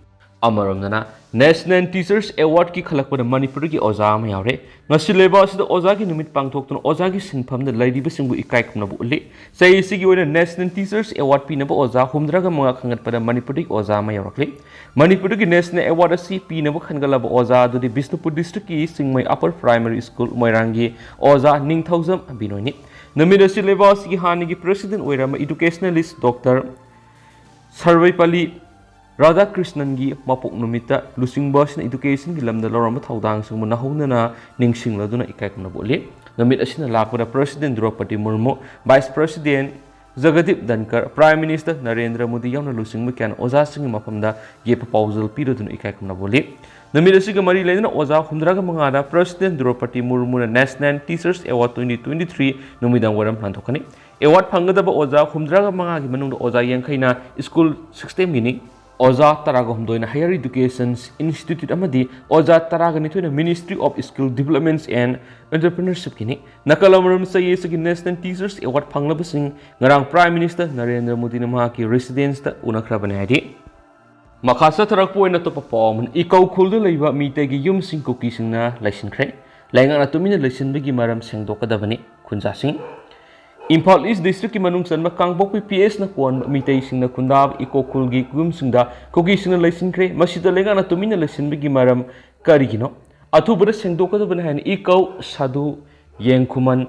ꯑꯃꯔꯣꯝꯗꯅ, National Teachers Award ꯀꯤ ꯈꯜꯂꯛꯄꯗ ꯃꯅꯤꯄꯨꯔꯒꯤ ꯑꯣꯖꯥ ꯑꯃ ꯌꯥꯎꯔꯦ꯫ ꯉꯁꯤ ꯂꯩꯕꯥꯛ ꯑꯁꯤꯗ ꯑꯣꯖꯥꯒꯤ ꯅꯨꯃꯤꯠ ꯄꯥꯡꯊꯣꯛꯇꯨꯅ ꯑꯣꯖꯥꯒꯤ ꯁꯤꯟꯐꯝꯗ ꯂꯩꯔꯤꯕꯁꯤꯡꯕꯨ ꯏꯀꯥꯏ ꯈꯨꯝꯅꯕ ꯎꯠꯂꯤ꯫ ꯆꯍꯤ ꯑꯁꯤꯒꯤ ꯑꯣꯏꯅ National Teachers Award ꯄꯤꯅꯕ ꯑꯣꯖꯥ ꯍꯨꯝꯗ꯭ꯔꯥꯒ ꯃꯉꯥ ꯈꯟꯒꯠꯄꯗ ꯃꯅꯤꯄꯨꯔꯗꯒꯤ ꯑꯣꯖꯥ ꯑꯃ ꯌꯥꯎꯔꯛꯂꯤ꯫ ꯃꯅꯤꯄꯨꯔꯗꯒꯤ National Award ꯑꯁꯤ ꯄꯤꯅꯕ ꯈꯟꯒꯠꯂꯕ ꯑꯣꯖꯥ ꯑꯗꯨꯗꯤ ꯕꯤꯁꯅꯨꯄꯨꯔ district ꯀꯤ ꯆꯤꯡꯃꯩ Upper Primary School ꯃꯣꯏꯔꯥꯡꯒꯤ ꯑꯣꯖꯥ ꯅꯤꯡꯊꯧꯖꯝ ꯕꯤꯅꯣꯏꯅꯤ꯫ ꯅꯨꯃꯤꯠ ꯑꯁꯤ ꯂꯩꯕꯥꯛ ꯑꯁꯤꯒꯤ ꯍꯥꯟꯅꯒꯤ president ꯑꯣꯏꯔꯝꯕ educationalist Doctor ꯁꯔꯕꯩꯄꯜꯂꯤ ꯔꯥꯙꯥꯀ꯭ꯔꯤꯁꯅꯟꯒꯤ ꯃꯄꯣꯛ ꯅꯨꯃꯤꯠꯇ ꯂꯨꯆꯤꯡꯕ ꯑꯁꯤꯅ education ꯒꯤ ꯂꯝꯗ ꯂꯧꯔꯝꯕ ꯊꯧꯗꯥꯡꯁꯤꯡꯕꯨ ꯅꯧꯍꯧꯅꯅ ꯅꯤꯡꯁꯤꯡꯂꯗꯨꯅ ꯏꯀꯥꯏ ꯈꯨꯝꯅꯕ ꯎꯠꯂꯤ꯫ ꯅꯨꯃꯤꯠ ꯑꯁꯤꯅ ꯂꯥꯛꯄꯗ President ꯗ꯭ꯔꯧꯄꯗꯤ ꯃꯨꯔꯃꯨ, Vice President ꯖꯒꯗꯤꯞ ꯙꯟꯀꯔ, Prime Minister Narendra Modi ꯌꯥꯎꯅ ꯂꯨꯆꯤꯡꯕ ꯀꯌꯥꯅ ꯑꯣꯖꯥꯁꯤꯡꯒꯤ ꯃꯐꯝꯗ ꯌꯦꯠꯄ ꯄꯥꯎꯖꯦꯜ ꯄꯤꯔꯗꯨꯅ ꯏꯀꯥꯏ ꯈꯨꯝꯅꯕ ꯎꯠꯂꯤ꯫ ꯅꯨꯃꯤꯠ ꯑꯁꯤꯒ ꯃꯔꯤ ꯂꯩꯅꯅ ꯑꯣꯖꯥ ꯍꯨꯝꯗ꯭ꯔꯥꯒ ꯃꯉꯥꯗ President ꯗ꯭ꯔꯧꯄꯗꯤ ꯃꯨꯔꯃꯨꯅ National Teachers Award twenty twenty-three ꯅꯨꯃꯤꯗꯥꯡ ꯋꯥꯏꯔꯝ ꯂꯥꯟꯊꯣꯛꯀꯅꯤ꯫ Award ꯐꯪꯒꯗꯕ ꯑꯣꯖꯥ ꯍꯨꯝꯗ꯭ꯔꯥꯒ ꯃꯉꯥꯒꯤ ꯃꯅꯨꯡꯗ ꯑꯣꯖꯥ ꯌꯥꯡꯈꯩꯅ school systemꯒꯤꯅꯤ꯫ ꯑꯣꯖꯥ ꯇꯔꯥꯒ ꯍꯨꯝꯗꯣꯏꯅ Higher Education Institute ꯑꯃꯗꯤ ꯑꯣꯖꯥ ꯇꯔꯥꯒ ꯅꯤꯊꯣꯏꯅ Ministry of Skill Development and Entrepreneurshipꯀꯤꯅꯤ꯫ ꯅꯥꯀꯜ ꯑꯃꯔꯣꯝ ꯆꯌꯦꯠꯁꯤꯒꯤ National Teachers Award ꯐꯪꯂꯕꯁꯤꯡ ꯉꯔꯥꯡ Prime Minister ꯅꯔꯦꯟꯗ꯭ꯔ ꯃꯣꯗꯤꯅ ꯃꯍꯥꯛꯀꯤ residenceꯇ ꯎꯅꯈ꯭ꯔꯕꯅꯤ ꯍꯥꯏꯔꯤ꯫ ꯃꯈꯥ ꯆꯠꯊꯔꯛꯄ ꯑꯣꯏꯅ ꯑꯇꯣꯞꯄ ꯄꯥꯎ ꯑꯃꯅ, ꯏꯀꯧ ꯈꯨꯜꯗ ꯂꯩꯕ ꯃꯤꯇꯩꯒꯤ ꯌꯨꯝꯁꯤꯡ ꯀꯨꯀꯤꯁꯤꯡꯅ ꯂꯩꯁꯤꯟꯈ꯭ꯔꯦ꯫ ꯂꯩꯉꯥꯛꯅ ꯇꯨꯃꯤꯟꯅ ꯂꯩꯁꯤꯟꯕꯒꯤ ꯃꯔꯝ ꯁꯦꯡꯗꯣꯛꯀꯗꯕꯅꯤ꯫ ꯈꯨꯟꯖꯥꯁꯤꯡ꯫ ꯏꯝꯐꯥꯜ East Districtꯀꯤ ꯃꯅꯨꯡ ꯆꯟꯕ ꯀꯥꯡꯄꯣꯛꯄꯤ P Hꯅ ꯀꯣꯟꯕ ꯃꯤꯇꯩꯁꯤꯡꯅ ꯈꯨꯟꯗꯥꯕ ꯏꯀꯧ ꯈꯨꯜꯒꯤ ꯌꯨꯝꯁꯤꯡꯗ ꯀꯨꯀꯤꯁꯤꯡꯅ ꯂꯩꯁꯤꯟꯈ꯭ꯔꯦ꯫ ꯃꯁꯤꯗ ꯂꯩꯉꯥꯛꯅ ꯇꯨꯃꯤꯟꯅ ꯂꯩꯁꯤꯟꯕꯒꯤ ꯃꯔꯝ ꯀꯔꯤꯒꯤꯅꯣ? ꯑꯊꯨꯕꯗ ꯁꯦꯡꯗꯣꯛꯀꯗꯕꯅꯤ ꯍꯥꯏꯅ ꯏꯀꯧ, ꯁꯥꯗꯨ, ꯌꯦꯡꯈꯨꯃꯟ,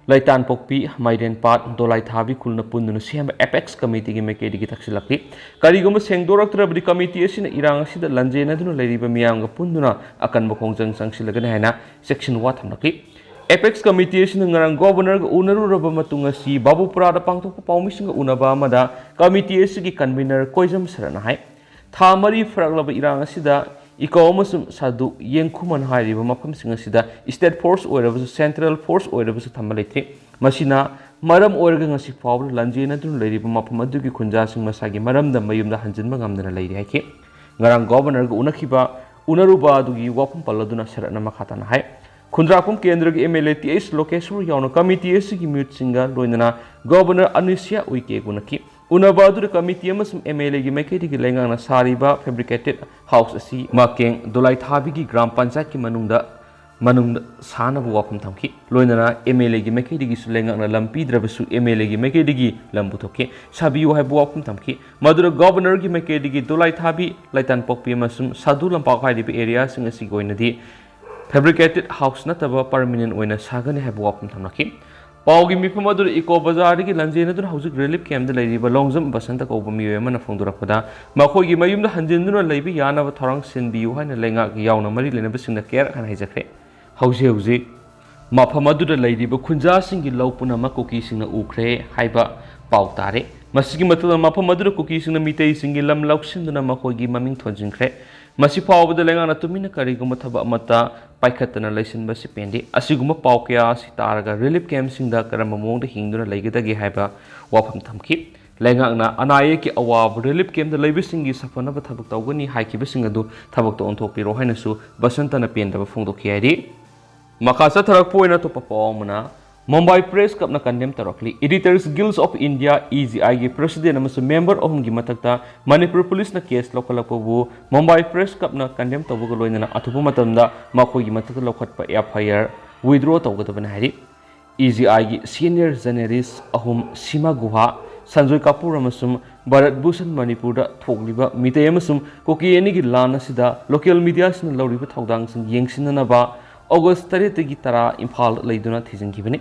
ꯂꯩꯇꯥꯟꯄꯣꯛꯄꯤ, ꯃꯥꯏꯔꯦꯟꯄꯥꯠ, ꯗꯣꯂꯥꯏꯊꯥꯕꯤ ꯈꯨꯜꯅ ꯄꯨꯟꯗꯨꯅ ꯁꯦꯝꯕ Apex Committeeꯒꯤ ꯃꯥꯏꯀꯩꯗꯒꯤ ꯇꯛꯁꯤꯜꯂꯛꯂꯤ꯫ ꯀꯔꯤꯒꯨꯝꯕ ꯁꯦꯡꯗꯣꯔꯛꯇ꯭ꯔꯕꯗꯤ committee ꯑꯁꯤꯅ ꯏꯔꯥꯡ ꯑꯁꯤꯗ ꯂꯥꯟꯖꯦꯟꯅꯗꯨꯅ ꯂꯩꯔꯤꯕ ꯃꯤꯌꯥꯝꯒ ꯄꯨꯟꯗꯨꯅ ꯑꯀꯟꯕ ꯈꯣꯡꯖꯪ ꯆꯪꯁꯤꯜꯂꯒꯅꯤ ꯍꯥꯏꯅ ꯆꯦꯛꯁꯤꯟ ꯋꯥ ꯊꯝꯂꯛꯂꯤ꯫ Apex Committee ꯑꯁꯤꯅ ꯉꯔꯥꯡ Governorꯒ ꯎꯅꯔꯨꯔꯕ ꯃꯇꯨꯡ ꯑꯁꯤ ꯕꯥꯕꯨꯄꯨꯔꯥꯗ ꯄꯥꯡꯊꯣꯛꯄ ꯄꯥꯎꯃꯤꯁꯤꯡꯒ ꯎꯅꯕ ꯑꯃꯗ committee ꯑꯁꯤꯒꯤ convener ꯀꯣꯏꯖꯝ ꯁꯔꯠꯅ ꯍꯥꯏ, ꯊꯥ ꯃꯔꯤ ꯐꯥꯔꯛꯂꯕ ꯏꯔꯥꯡ ꯑꯁꯤꯗ ꯏꯀꯧ ꯑꯃꯁꯨꯡ ꯁꯥꯗꯨ ꯌꯦꯡꯈꯨꯃꯟ ꯍꯥꯏꯔꯤꯕ ꯃꯐꯝꯁꯤꯡ ꯑꯁꯤꯗ state force ꯑꯣꯏꯔꯕꯁꯨ, central force ꯑꯣꯏꯔꯕꯁꯨ ꯊꯝꯕ ꯂꯩꯇ꯭ꯔꯤ꯫ ꯃꯁꯤꯅ ꯃꯔꯝ ꯑꯣꯏꯔꯒ ꯉꯁꯤ ꯐꯥꯎꯕꯗ ꯂꯥꯟꯖꯦꯟꯅꯗꯨꯅ ꯂꯩꯔꯤꯕ ꯃꯐꯝ ꯑꯗꯨꯒꯤ ꯈꯨꯟꯖꯥꯁꯤꯡ ꯃꯁꯥꯒꯤ ꯃꯔꯝꯗ ꯃꯌꯨꯝꯗ ꯍꯟꯖꯤꯟꯕ ꯉꯝꯗꯅ ꯂꯩꯔꯤ ꯍꯥꯏꯈꯤ꯫ ꯉꯔꯥꯡ Governorꯒ ꯎꯅꯈꯤꯕ, ꯎꯅꯔꯨꯕ ꯑꯗꯨꯒꯤ ꯋꯥꯐꯝ ꯄꯜꯂꯗꯨꯅ ꯁꯔꯠꯅ ꯃꯈꯥ ꯇꯥꯅ ꯍꯥꯏ, ꯈꯨꯟꯗ꯭ꯔꯥꯛꯄꯝ ꯀꯦꯟꯗ꯭ꯔꯒꯤ MLA Th ꯂꯣꯀꯦꯁꯣꯔ ꯌꯥꯎꯅ committee ꯑꯁꯤꯒꯤ ꯃꯤꯍꯨꯠꯁꯤꯡꯒ ꯂꯣꯏꯅꯅ Governor ꯑꯅꯨꯁ꯭ꯌꯥ ꯎꯏꯀꯦ ꯎꯅꯈꯤ꯫ ꯎꯅꯕ ꯑꯗꯨꯗ committee ꯑꯃꯁꯨꯡ MLAꯒꯤ ꯃꯥꯏꯀꯩꯗꯒꯤ ꯂꯩꯉꯥꯛꯅ ꯁꯥꯔꯤꯕ fabricated house ꯑꯁꯤ ꯃꯀꯦꯡ ꯗꯣꯂꯥꯏꯊꯥꯕꯤꯒꯤ ꯒ꯭ꯔꯥꯝ ꯄꯟꯆꯥꯌꯠꯀꯤ ꯃꯅꯨꯡꯗ, ꯃꯅꯨꯡꯗ ꯁꯥꯅꯕ ꯋꯥꯐꯝ ꯊꯝꯈꯤ꯫ ꯂꯣꯏꯅꯅ MLAꯒꯤ ꯃꯥꯏꯀꯩꯗꯒꯤꯁꯨ ꯂꯩꯉꯥꯛꯅ ꯂꯝ ꯄꯤꯗ꯭ꯔꯕꯁꯨ MLAꯒꯤ ꯃꯥꯏꯀꯩꯗꯒꯤ ꯂꯝ ꯄꯨꯊꯣꯛꯈꯤ, ꯁꯥꯕꯤꯌꯨ ꯍꯥꯏꯕ ꯋꯥꯐꯝ ꯊꯝꯈꯤ꯫ ꯃꯗꯨꯗ Governorꯒꯤ ꯃꯥꯏꯀꯩꯗꯒꯤ ꯗꯣꯂꯥꯏꯊꯥꯕꯤ, ꯂꯩꯇꯥꯟꯄꯣꯛꯄꯤ ꯑꯃꯁꯨꯡ ꯁꯥꯗꯨ ꯂꯝꯄꯥꯛ ꯍꯥꯏꯔꯤꯕ areaꯁꯤꯡ ꯑꯁꯤꯒꯤ ꯑꯣꯏꯅꯗꯤ fabricated house ꯅꯠꯇꯕ permanent ꯑꯣꯏꯅ ꯁꯥꯒꯅꯤ ꯍꯥꯏꯕ ꯋꯥꯐꯝ ꯊꯝꯂꯛꯈꯤ꯫ ꯄꯥꯎꯒꯤ ꯃꯤꯐꯝ ꯑꯗꯨꯗ ꯏꯀꯣ ꯕꯖꯥꯔꯗꯒꯤ ꯂꯥꯟꯖꯦꯟꯅꯗꯨꯅ ꯍꯧꯖꯤꯛ relief campꯇ ꯂꯩꯔꯤꯕ ꯂꯣꯡꯖꯝ ꯕꯁꯟꯇ ꯀꯧꯕ ꯃꯤꯑꯣꯏ ꯑꯃꯅ ꯐꯣꯡꯗꯣꯔꯛꯄꯗ, ꯃꯈꯣꯏꯒꯤ ꯃꯌꯨꯝꯗ ꯍꯟꯖꯤꯟꯗꯨꯅ ꯂꯩꯕ ꯌꯥꯅꯕ ꯊꯧꯔꯥꯡ ꯁꯤꯟꯕꯤꯌꯨ ꯍꯥꯏꯅ ꯂꯩꯉꯥꯛ ꯌꯥꯎꯅ ꯃꯔꯤ ꯂꯩꯅꯕꯁꯤꯡꯅ ꯀꯌꯥꯔꯛ ꯍꯟꯅ ꯍꯥꯏꯖꯈ꯭ꯔꯦ꯫ ꯍꯧꯖꯤꯛ ꯍꯧꯖꯤꯛ ꯃꯐꯝ ꯑꯗꯨꯗ ꯂꯩꯔꯤꯕ ꯈꯨꯟꯖꯥꯁꯤꯡꯒꯤ ꯂꯧ ꯄꯨꯝꯅꯃꯛ ꯀꯨꯀꯤꯁꯤꯡꯅ ꯎꯈ꯭ꯔꯦ ꯍꯥꯏꯕ ꯄꯥꯎ ꯇꯥꯔꯦ꯫ ꯃꯁꯤꯒꯤ ꯃꯊꯛꯇ ꯃꯐꯝ ꯑꯗꯨꯗ ꯀꯨꯀꯤꯁꯤꯡꯅ ꯃꯤꯇꯩꯁꯤꯡꯒꯤ ꯂꯝ ꯂꯧꯁꯤꯟꯗꯨꯅ ꯃꯈꯣꯏꯒꯤ ꯃꯃꯤꯡ ꯊꯣꯟꯖꯤꯟꯈ꯭ꯔꯦ꯫ ꯃꯁꯤ ꯐꯥꯎꯕꯗ ꯂꯩꯉꯥꯛꯅ ꯇꯨꯃꯤꯟꯅ ꯀꯔꯤꯒꯨꯝꯕ ꯊꯕꯛ ꯑꯃꯠꯇ ꯄꯥꯏꯈꯠꯇꯅ ꯂꯩꯁꯤꯟꯕꯁꯤ ꯄꯦꯟꯗꯦ꯫ ꯑꯁꯤꯒꯨꯝꯕ ꯄꯥꯎ ꯀꯌꯥ ꯑꯁꯤ ꯇꯥꯔꯒ ꯔꯤꯂꯤꯐ ꯀꯦꯝꯞꯁꯤꯡꯗ ꯀꯔꯝꯕ ꯃꯑꯣꯡꯗ ꯍꯤꯡꯗꯨꯅ ꯂꯩꯒꯗꯒꯦ ꯍꯥꯏꯕ ꯋꯥꯐꯝ ꯊꯝꯈꯤ꯫ ꯂꯩꯉꯥꯛꯅ ꯑꯅꯥ ꯑꯌꯦꯛꯀꯤ ꯑꯋꯥꯕ ꯔꯤꯂꯤꯐ ꯀꯦꯝꯞꯇ ꯂꯩꯕꯁꯤꯡꯒꯤ ꯁꯥꯐꯅꯕ ꯊꯕꯛ ꯇꯧꯒꯅꯤ ꯍꯥꯏꯈꯤꯕꯁꯤꯡ ꯑꯗꯨ ꯊꯕꯛꯇ ꯑꯣꯟꯊꯣꯛꯄꯤꯔꯣ ꯍꯥꯏꯅꯁꯨ ꯕꯁꯟꯇꯅ ꯄꯦꯟꯗꯕ ꯐꯣꯡꯗꯣꯛꯈꯤ ꯍꯥꯏꯔꯤ꯫ ꯃꯈꯥ ꯆꯠꯊꯔꯛꯄ ꯑꯣꯏꯅ ꯑꯇꯣꯞꯄ ꯄꯥꯎ ꯑꯃꯅ, ꯃꯨꯝꯕꯥꯏ ꯄ꯭ꯔꯦꯁ ꯀ꯭ꯂꯕꯅ ꯀꯟꯗꯦꯝ ꯇꯧꯔꯛꯂꯤ꯫ Editors Guild of India, E G I ꯒꯤ ꯄ꯭ꯔꯦꯁꯤꯗꯦꯟ ꯑꯃꯁꯨꯡ ꯃꯦꯝꯕꯔ ꯑꯍꯨꯝꯒꯤ ꯃꯊꯛꯇ ꯃꯅꯤꯄꯨꯔ ꯄꯨꯂꯤꯁꯅ ꯀꯦꯁ ꯂꯧꯈꯠꯂꯛꯄꯕꯨ ꯃꯨꯝꯕꯥꯏ ꯄ꯭ꯔꯦꯁ ꯀ꯭ꯂꯕꯅ ꯀꯟꯗꯦꯝ ꯇꯧꯕꯒ ꯂꯣꯏꯅꯅ ꯑꯊꯨꯕ ꯃꯇꯝꯗ ꯃꯈꯣꯏꯒꯤ ꯃꯊꯛꯇ ꯂꯧꯈꯠꯄ F I R withdraw ꯇꯧꯒꯗꯕꯅꯤ ꯍꯥꯏꯔꯤ꯫ E G I ꯒꯤ ꯁꯤꯅꯤꯌꯔ ꯖꯔꯅꯦꯂꯤꯁ ꯑꯍꯨꯝ ꯁꯤꯃꯥ ꯒꯨꯍꯥ, ꯁꯟꯖꯣꯏ ꯀꯥꯄꯨꯔ ꯑꯃꯁꯨꯡ ꯚꯥꯔꯠ ꯚꯨꯁꯟ ꯃꯅꯤꯄꯨꯔꯗ ꯊꯣꯛꯂꯤꯕ ꯃꯤꯇꯩ ꯑꯃꯁꯨꯡ ꯀꯨꯀꯤ ꯑꯅꯤꯒꯤ ꯂꯥꯟ ꯑꯁꯤꯗ ꯂꯣꯀꯦꯜ ꯃꯤꯗꯤꯌꯥꯁꯤꯡꯅ ꯂꯧꯔꯤꯕ ꯊꯧꯗꯥꯡꯁꯤꯡ ꯌꯦꯡꯁꯤꯟꯅꯅꯕ ꯑꯣꯒꯁ ꯇꯔꯦꯠꯇꯒꯤ ꯇꯔꯥ ꯏꯝꯐꯥꯜꯗ ꯂꯩꯗꯨꯅ ꯊꯤꯖꯤꯟꯈꯤꯕꯅꯤ꯫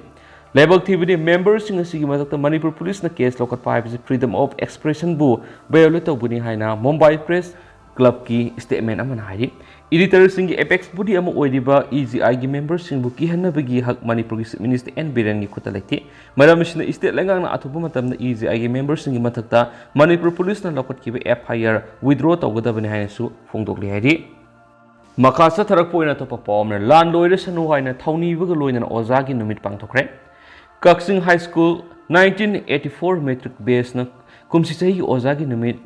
ꯂꯥꯏꯕꯛ ꯊꯤꯕꯗꯤ ꯃꯦꯝꯕꯔꯁꯤꯡ ꯑꯁꯤꯒꯤ ꯃꯊꯛꯇ ꯃꯅꯤꯄꯨꯔ ꯄꯨꯂꯤꯁꯅ ꯀꯦꯁ ꯂꯧꯈꯠꯄ ꯍꯥꯏꯕꯁꯤ freedom of expression ꯕꯨ violate ꯇꯧꯕꯅꯤ ꯍꯥꯏꯅ ꯃꯨꯝꯕꯥꯏ ꯄ꯭ꯔꯦꯁ ꯀ꯭ꯂꯕꯀꯤ ꯁ꯭ꯇꯦꯠꯃꯦꯟ ꯑꯃꯅ ꯍꯥꯏꯔꯤ꯫ Editors ꯁꯤꯡꯒꯤ apex body ꯑꯃ ꯑꯣꯏꯔꯤꯕ E G I ꯒꯤ ꯃꯦꯝꯕꯔꯁꯤꯡꯕꯨ ꯀꯤꯍꯟꯅꯕꯒꯤ ꯍꯛ ꯃꯅꯤꯄꯨꯔꯒꯤ ꯆꯤꯐ ꯃꯤꯅꯤꯁꯇꯔ ꯑꯦꯟ ꯕꯤꯔꯦꯟꯒꯤ ꯈꯨꯠꯇ ꯂꯩꯇꯦ꯫ ꯃꯔꯝ ꯑꯁꯤꯅ ꯁ꯭ꯇꯦꯠ ꯂꯩꯉꯥꯛꯅ ꯑꯊꯨꯕ ꯃꯇꯝꯗ E G I ꯒꯤ ꯃꯦꯝꯕꯔꯁꯤꯡꯒꯤ ꯃꯊꯛꯇ ꯃꯅꯤꯄꯨꯔ ꯄꯨꯂꯤꯁꯅ ꯂꯧꯈꯠꯈꯤꯕ F I R withdraw ꯇꯧꯒꯗꯕꯅꯤ ꯍꯥꯏꯅꯁꯨ ꯐꯣꯡꯗꯣꯛꯂꯤ ꯍꯥꯏꯔꯤ꯫ ꯃꯈꯥ ꯆꯠꯊꯔꯛꯄ ꯑꯣꯏꯅ ꯑꯇꯣꯞꯄ ꯄꯥꯎ ꯑꯃꯅ, ꯂꯥꯟ ꯂꯣꯏꯔꯁꯅꯨ ꯍꯥꯏꯅ ꯊꯧꯅꯤꯕꯒ ꯂꯣꯏꯅꯅ ꯑꯣꯖꯥꯒꯤ ꯅꯨꯃꯤꯠ ꯄꯥꯡꯊꯣꯛꯈ꯭ꯔꯦ꯫ Kakching high school nineteen eighty four matric batch ꯅ ꯀꯨꯝꯁꯤ ꯆꯍꯤꯒꯤ ꯑꯣꯖꯥꯒꯤ ꯅꯨꯃꯤꯠ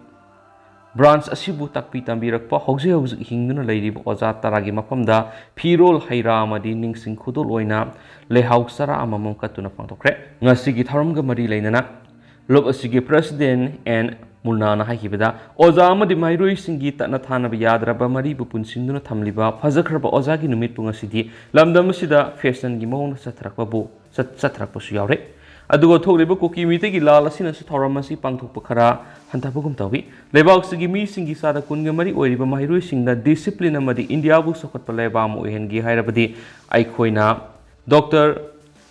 branch ꯑꯁꯤꯕꯨ ꯇꯥꯛꯄꯤ ꯇꯝꯕꯤꯔꯛꯄ ꯍꯧꯖꯤꯛ ꯍꯧꯖꯤꯛ ꯍꯤꯡꯗꯨꯅ ꯂꯩꯔꯤꯕ ꯑꯣꯖꯥ ꯇꯔꯥꯒꯤ ꯃꯐꯝꯗ ꯐꯤꯔꯣꯜ ꯍꯩꯔꯥ ꯑꯃꯗꯤ ꯅꯤꯡꯁꯤꯡ ꯈꯨꯗꯣꯜ ꯑꯣꯏꯅ ꯂꯩꯍꯥꯎ ꯆꯔꯥ ꯑꯃꯃꯝ ꯀꯠꯇꯨꯅ ꯄꯥꯡꯊꯣꯛꯈ꯭ꯔꯦ꯫ ꯉꯁꯤꯒꯤ ꯊꯧꯔꯝꯒ ꯃꯔꯤ ꯂꯩꯅꯅ ꯂꯨꯞ ꯑꯁꯤꯒꯤ ꯄ꯭ꯔꯦꯁꯤꯗꯦꯟ ꯑꯦꯟ ꯃꯨꯜꯅꯥꯅ ꯍꯥꯏꯈꯤꯕꯗ, ꯑꯣꯖꯥ ꯑꯃꯗꯤ ꯃꯍꯩꯔꯣꯏꯁꯤꯡꯒꯤ ꯇꯠꯅ ꯊꯥꯅꯕ ꯌꯥꯗ꯭ꯔꯕ ꯃꯔꯤꯕꯨ ꯄꯨꯟꯁꯤꯟꯗꯨꯅ ꯊꯝꯂꯤꯕ ꯐꯖꯈ꯭ꯔꯕ ꯑꯣꯖꯥꯒꯤ ꯅꯨꯃꯤꯠꯄꯨ ꯉꯁꯤꯗꯤ ꯂꯝꯗꯝ ꯑꯁꯤꯗ ꯐꯦꯁꯟꯒꯤ ꯃꯑꯣꯡꯗ ꯆꯠꯊꯔꯛꯄꯕꯨ ꯆꯠ-, ꯆꯠꯊꯔꯛꯄꯁꯨ ꯌꯥꯎꯔꯦ꯫ ꯑꯗꯨꯒ ꯊꯣꯛꯂꯤꯕ ꯀꯨꯀꯤ ꯃꯤꯇꯩꯒꯤ ꯂꯥꯜ ꯑꯁꯤꯅꯁꯨ ꯊꯧꯔꯝ ꯑꯁꯤ ꯄꯥꯡꯊꯣꯛꯄ ꯈꯔ ꯍꯟꯊꯕꯒꯨꯝ ꯇꯧꯏ꯫ ꯂꯩꯕꯥꯛꯁꯤꯒꯤ ꯃꯤꯁꯤꯡꯒꯤ ꯆꯥꯗ ꯀꯨꯟꯒ ꯃꯔꯤ ꯑꯣꯏꯔꯤꯕ ꯃꯍꯩꯔꯣꯏꯁꯤꯡꯅ ꯗꯤꯁꯤꯄ꯭ꯂꯤꯟ ꯑꯃꯗꯤ ꯏꯟꯗꯤꯌꯥꯕꯨ ꯆꯥꯎꯈꯠꯄ ꯂꯩꯕꯥꯛ ꯑꯃ ꯑꯣꯏꯍꯟꯒꯦ ꯍꯥꯏꯔꯕꯗꯤ ꯑꯩꯈꯣꯏꯅ ꯗꯣꯛꯇꯔ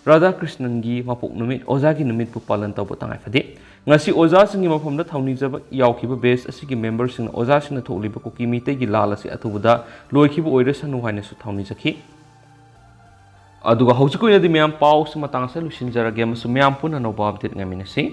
ꯔꯥꯙꯥꯀ꯭ꯔꯤꯁꯅꯟꯒꯤ ꯃꯄꯣꯛ ꯅꯨꯃꯤꯠ, ꯑꯣꯖꯥꯒꯤ ꯅꯨꯃꯤꯠꯄꯨ ꯄꯥꯂꯟ ꯇꯧꯕ ꯇꯉꯥꯏ ꯐꯗꯦ꯫ ꯉꯁꯤ ꯑꯣꯖꯥꯁꯤꯡꯒꯤ ꯃꯐꯝꯗ ꯊꯧꯅꯤꯖꯕ ꯌꯥꯎꯈꯤꯕ batch ꯑꯁꯤꯒꯤ ꯃꯦꯝꯕꯔꯁꯤꯡꯅ ꯑꯣꯖꯥꯁꯤꯡꯅ ꯊꯣꯛꯂꯤꯕ ꯀꯨꯀꯤ ꯃꯤꯇꯩꯒꯤ ꯂꯥꯜ ꯑꯁꯤ ꯑꯊꯨꯕꯗ ꯂꯣꯏꯈꯤꯕ ꯑꯣꯏꯔꯁꯅꯨ ꯍꯥꯏꯅꯁꯨ ꯊꯧꯅꯤꯖꯈꯤ꯫ ꯑꯗꯨꯒ ꯍꯧꯖꯤꯛꯀꯤ ꯑꯣꯏꯅꯗꯤ ꯃꯌꯥꯝ ꯄꯥꯎꯁꯤ ꯃꯇꯥꯡ ꯑꯁꯤꯗ ꯂꯣꯏꯁꯤꯟꯖꯔꯒꯦ ꯑꯃꯁꯨꯡ ꯃꯌꯥꯝ ꯄꯨꯟꯅ ꯑꯅꯧꯕ update ꯉꯥꯏꯃꯤꯟꯅꯁꯤ꯫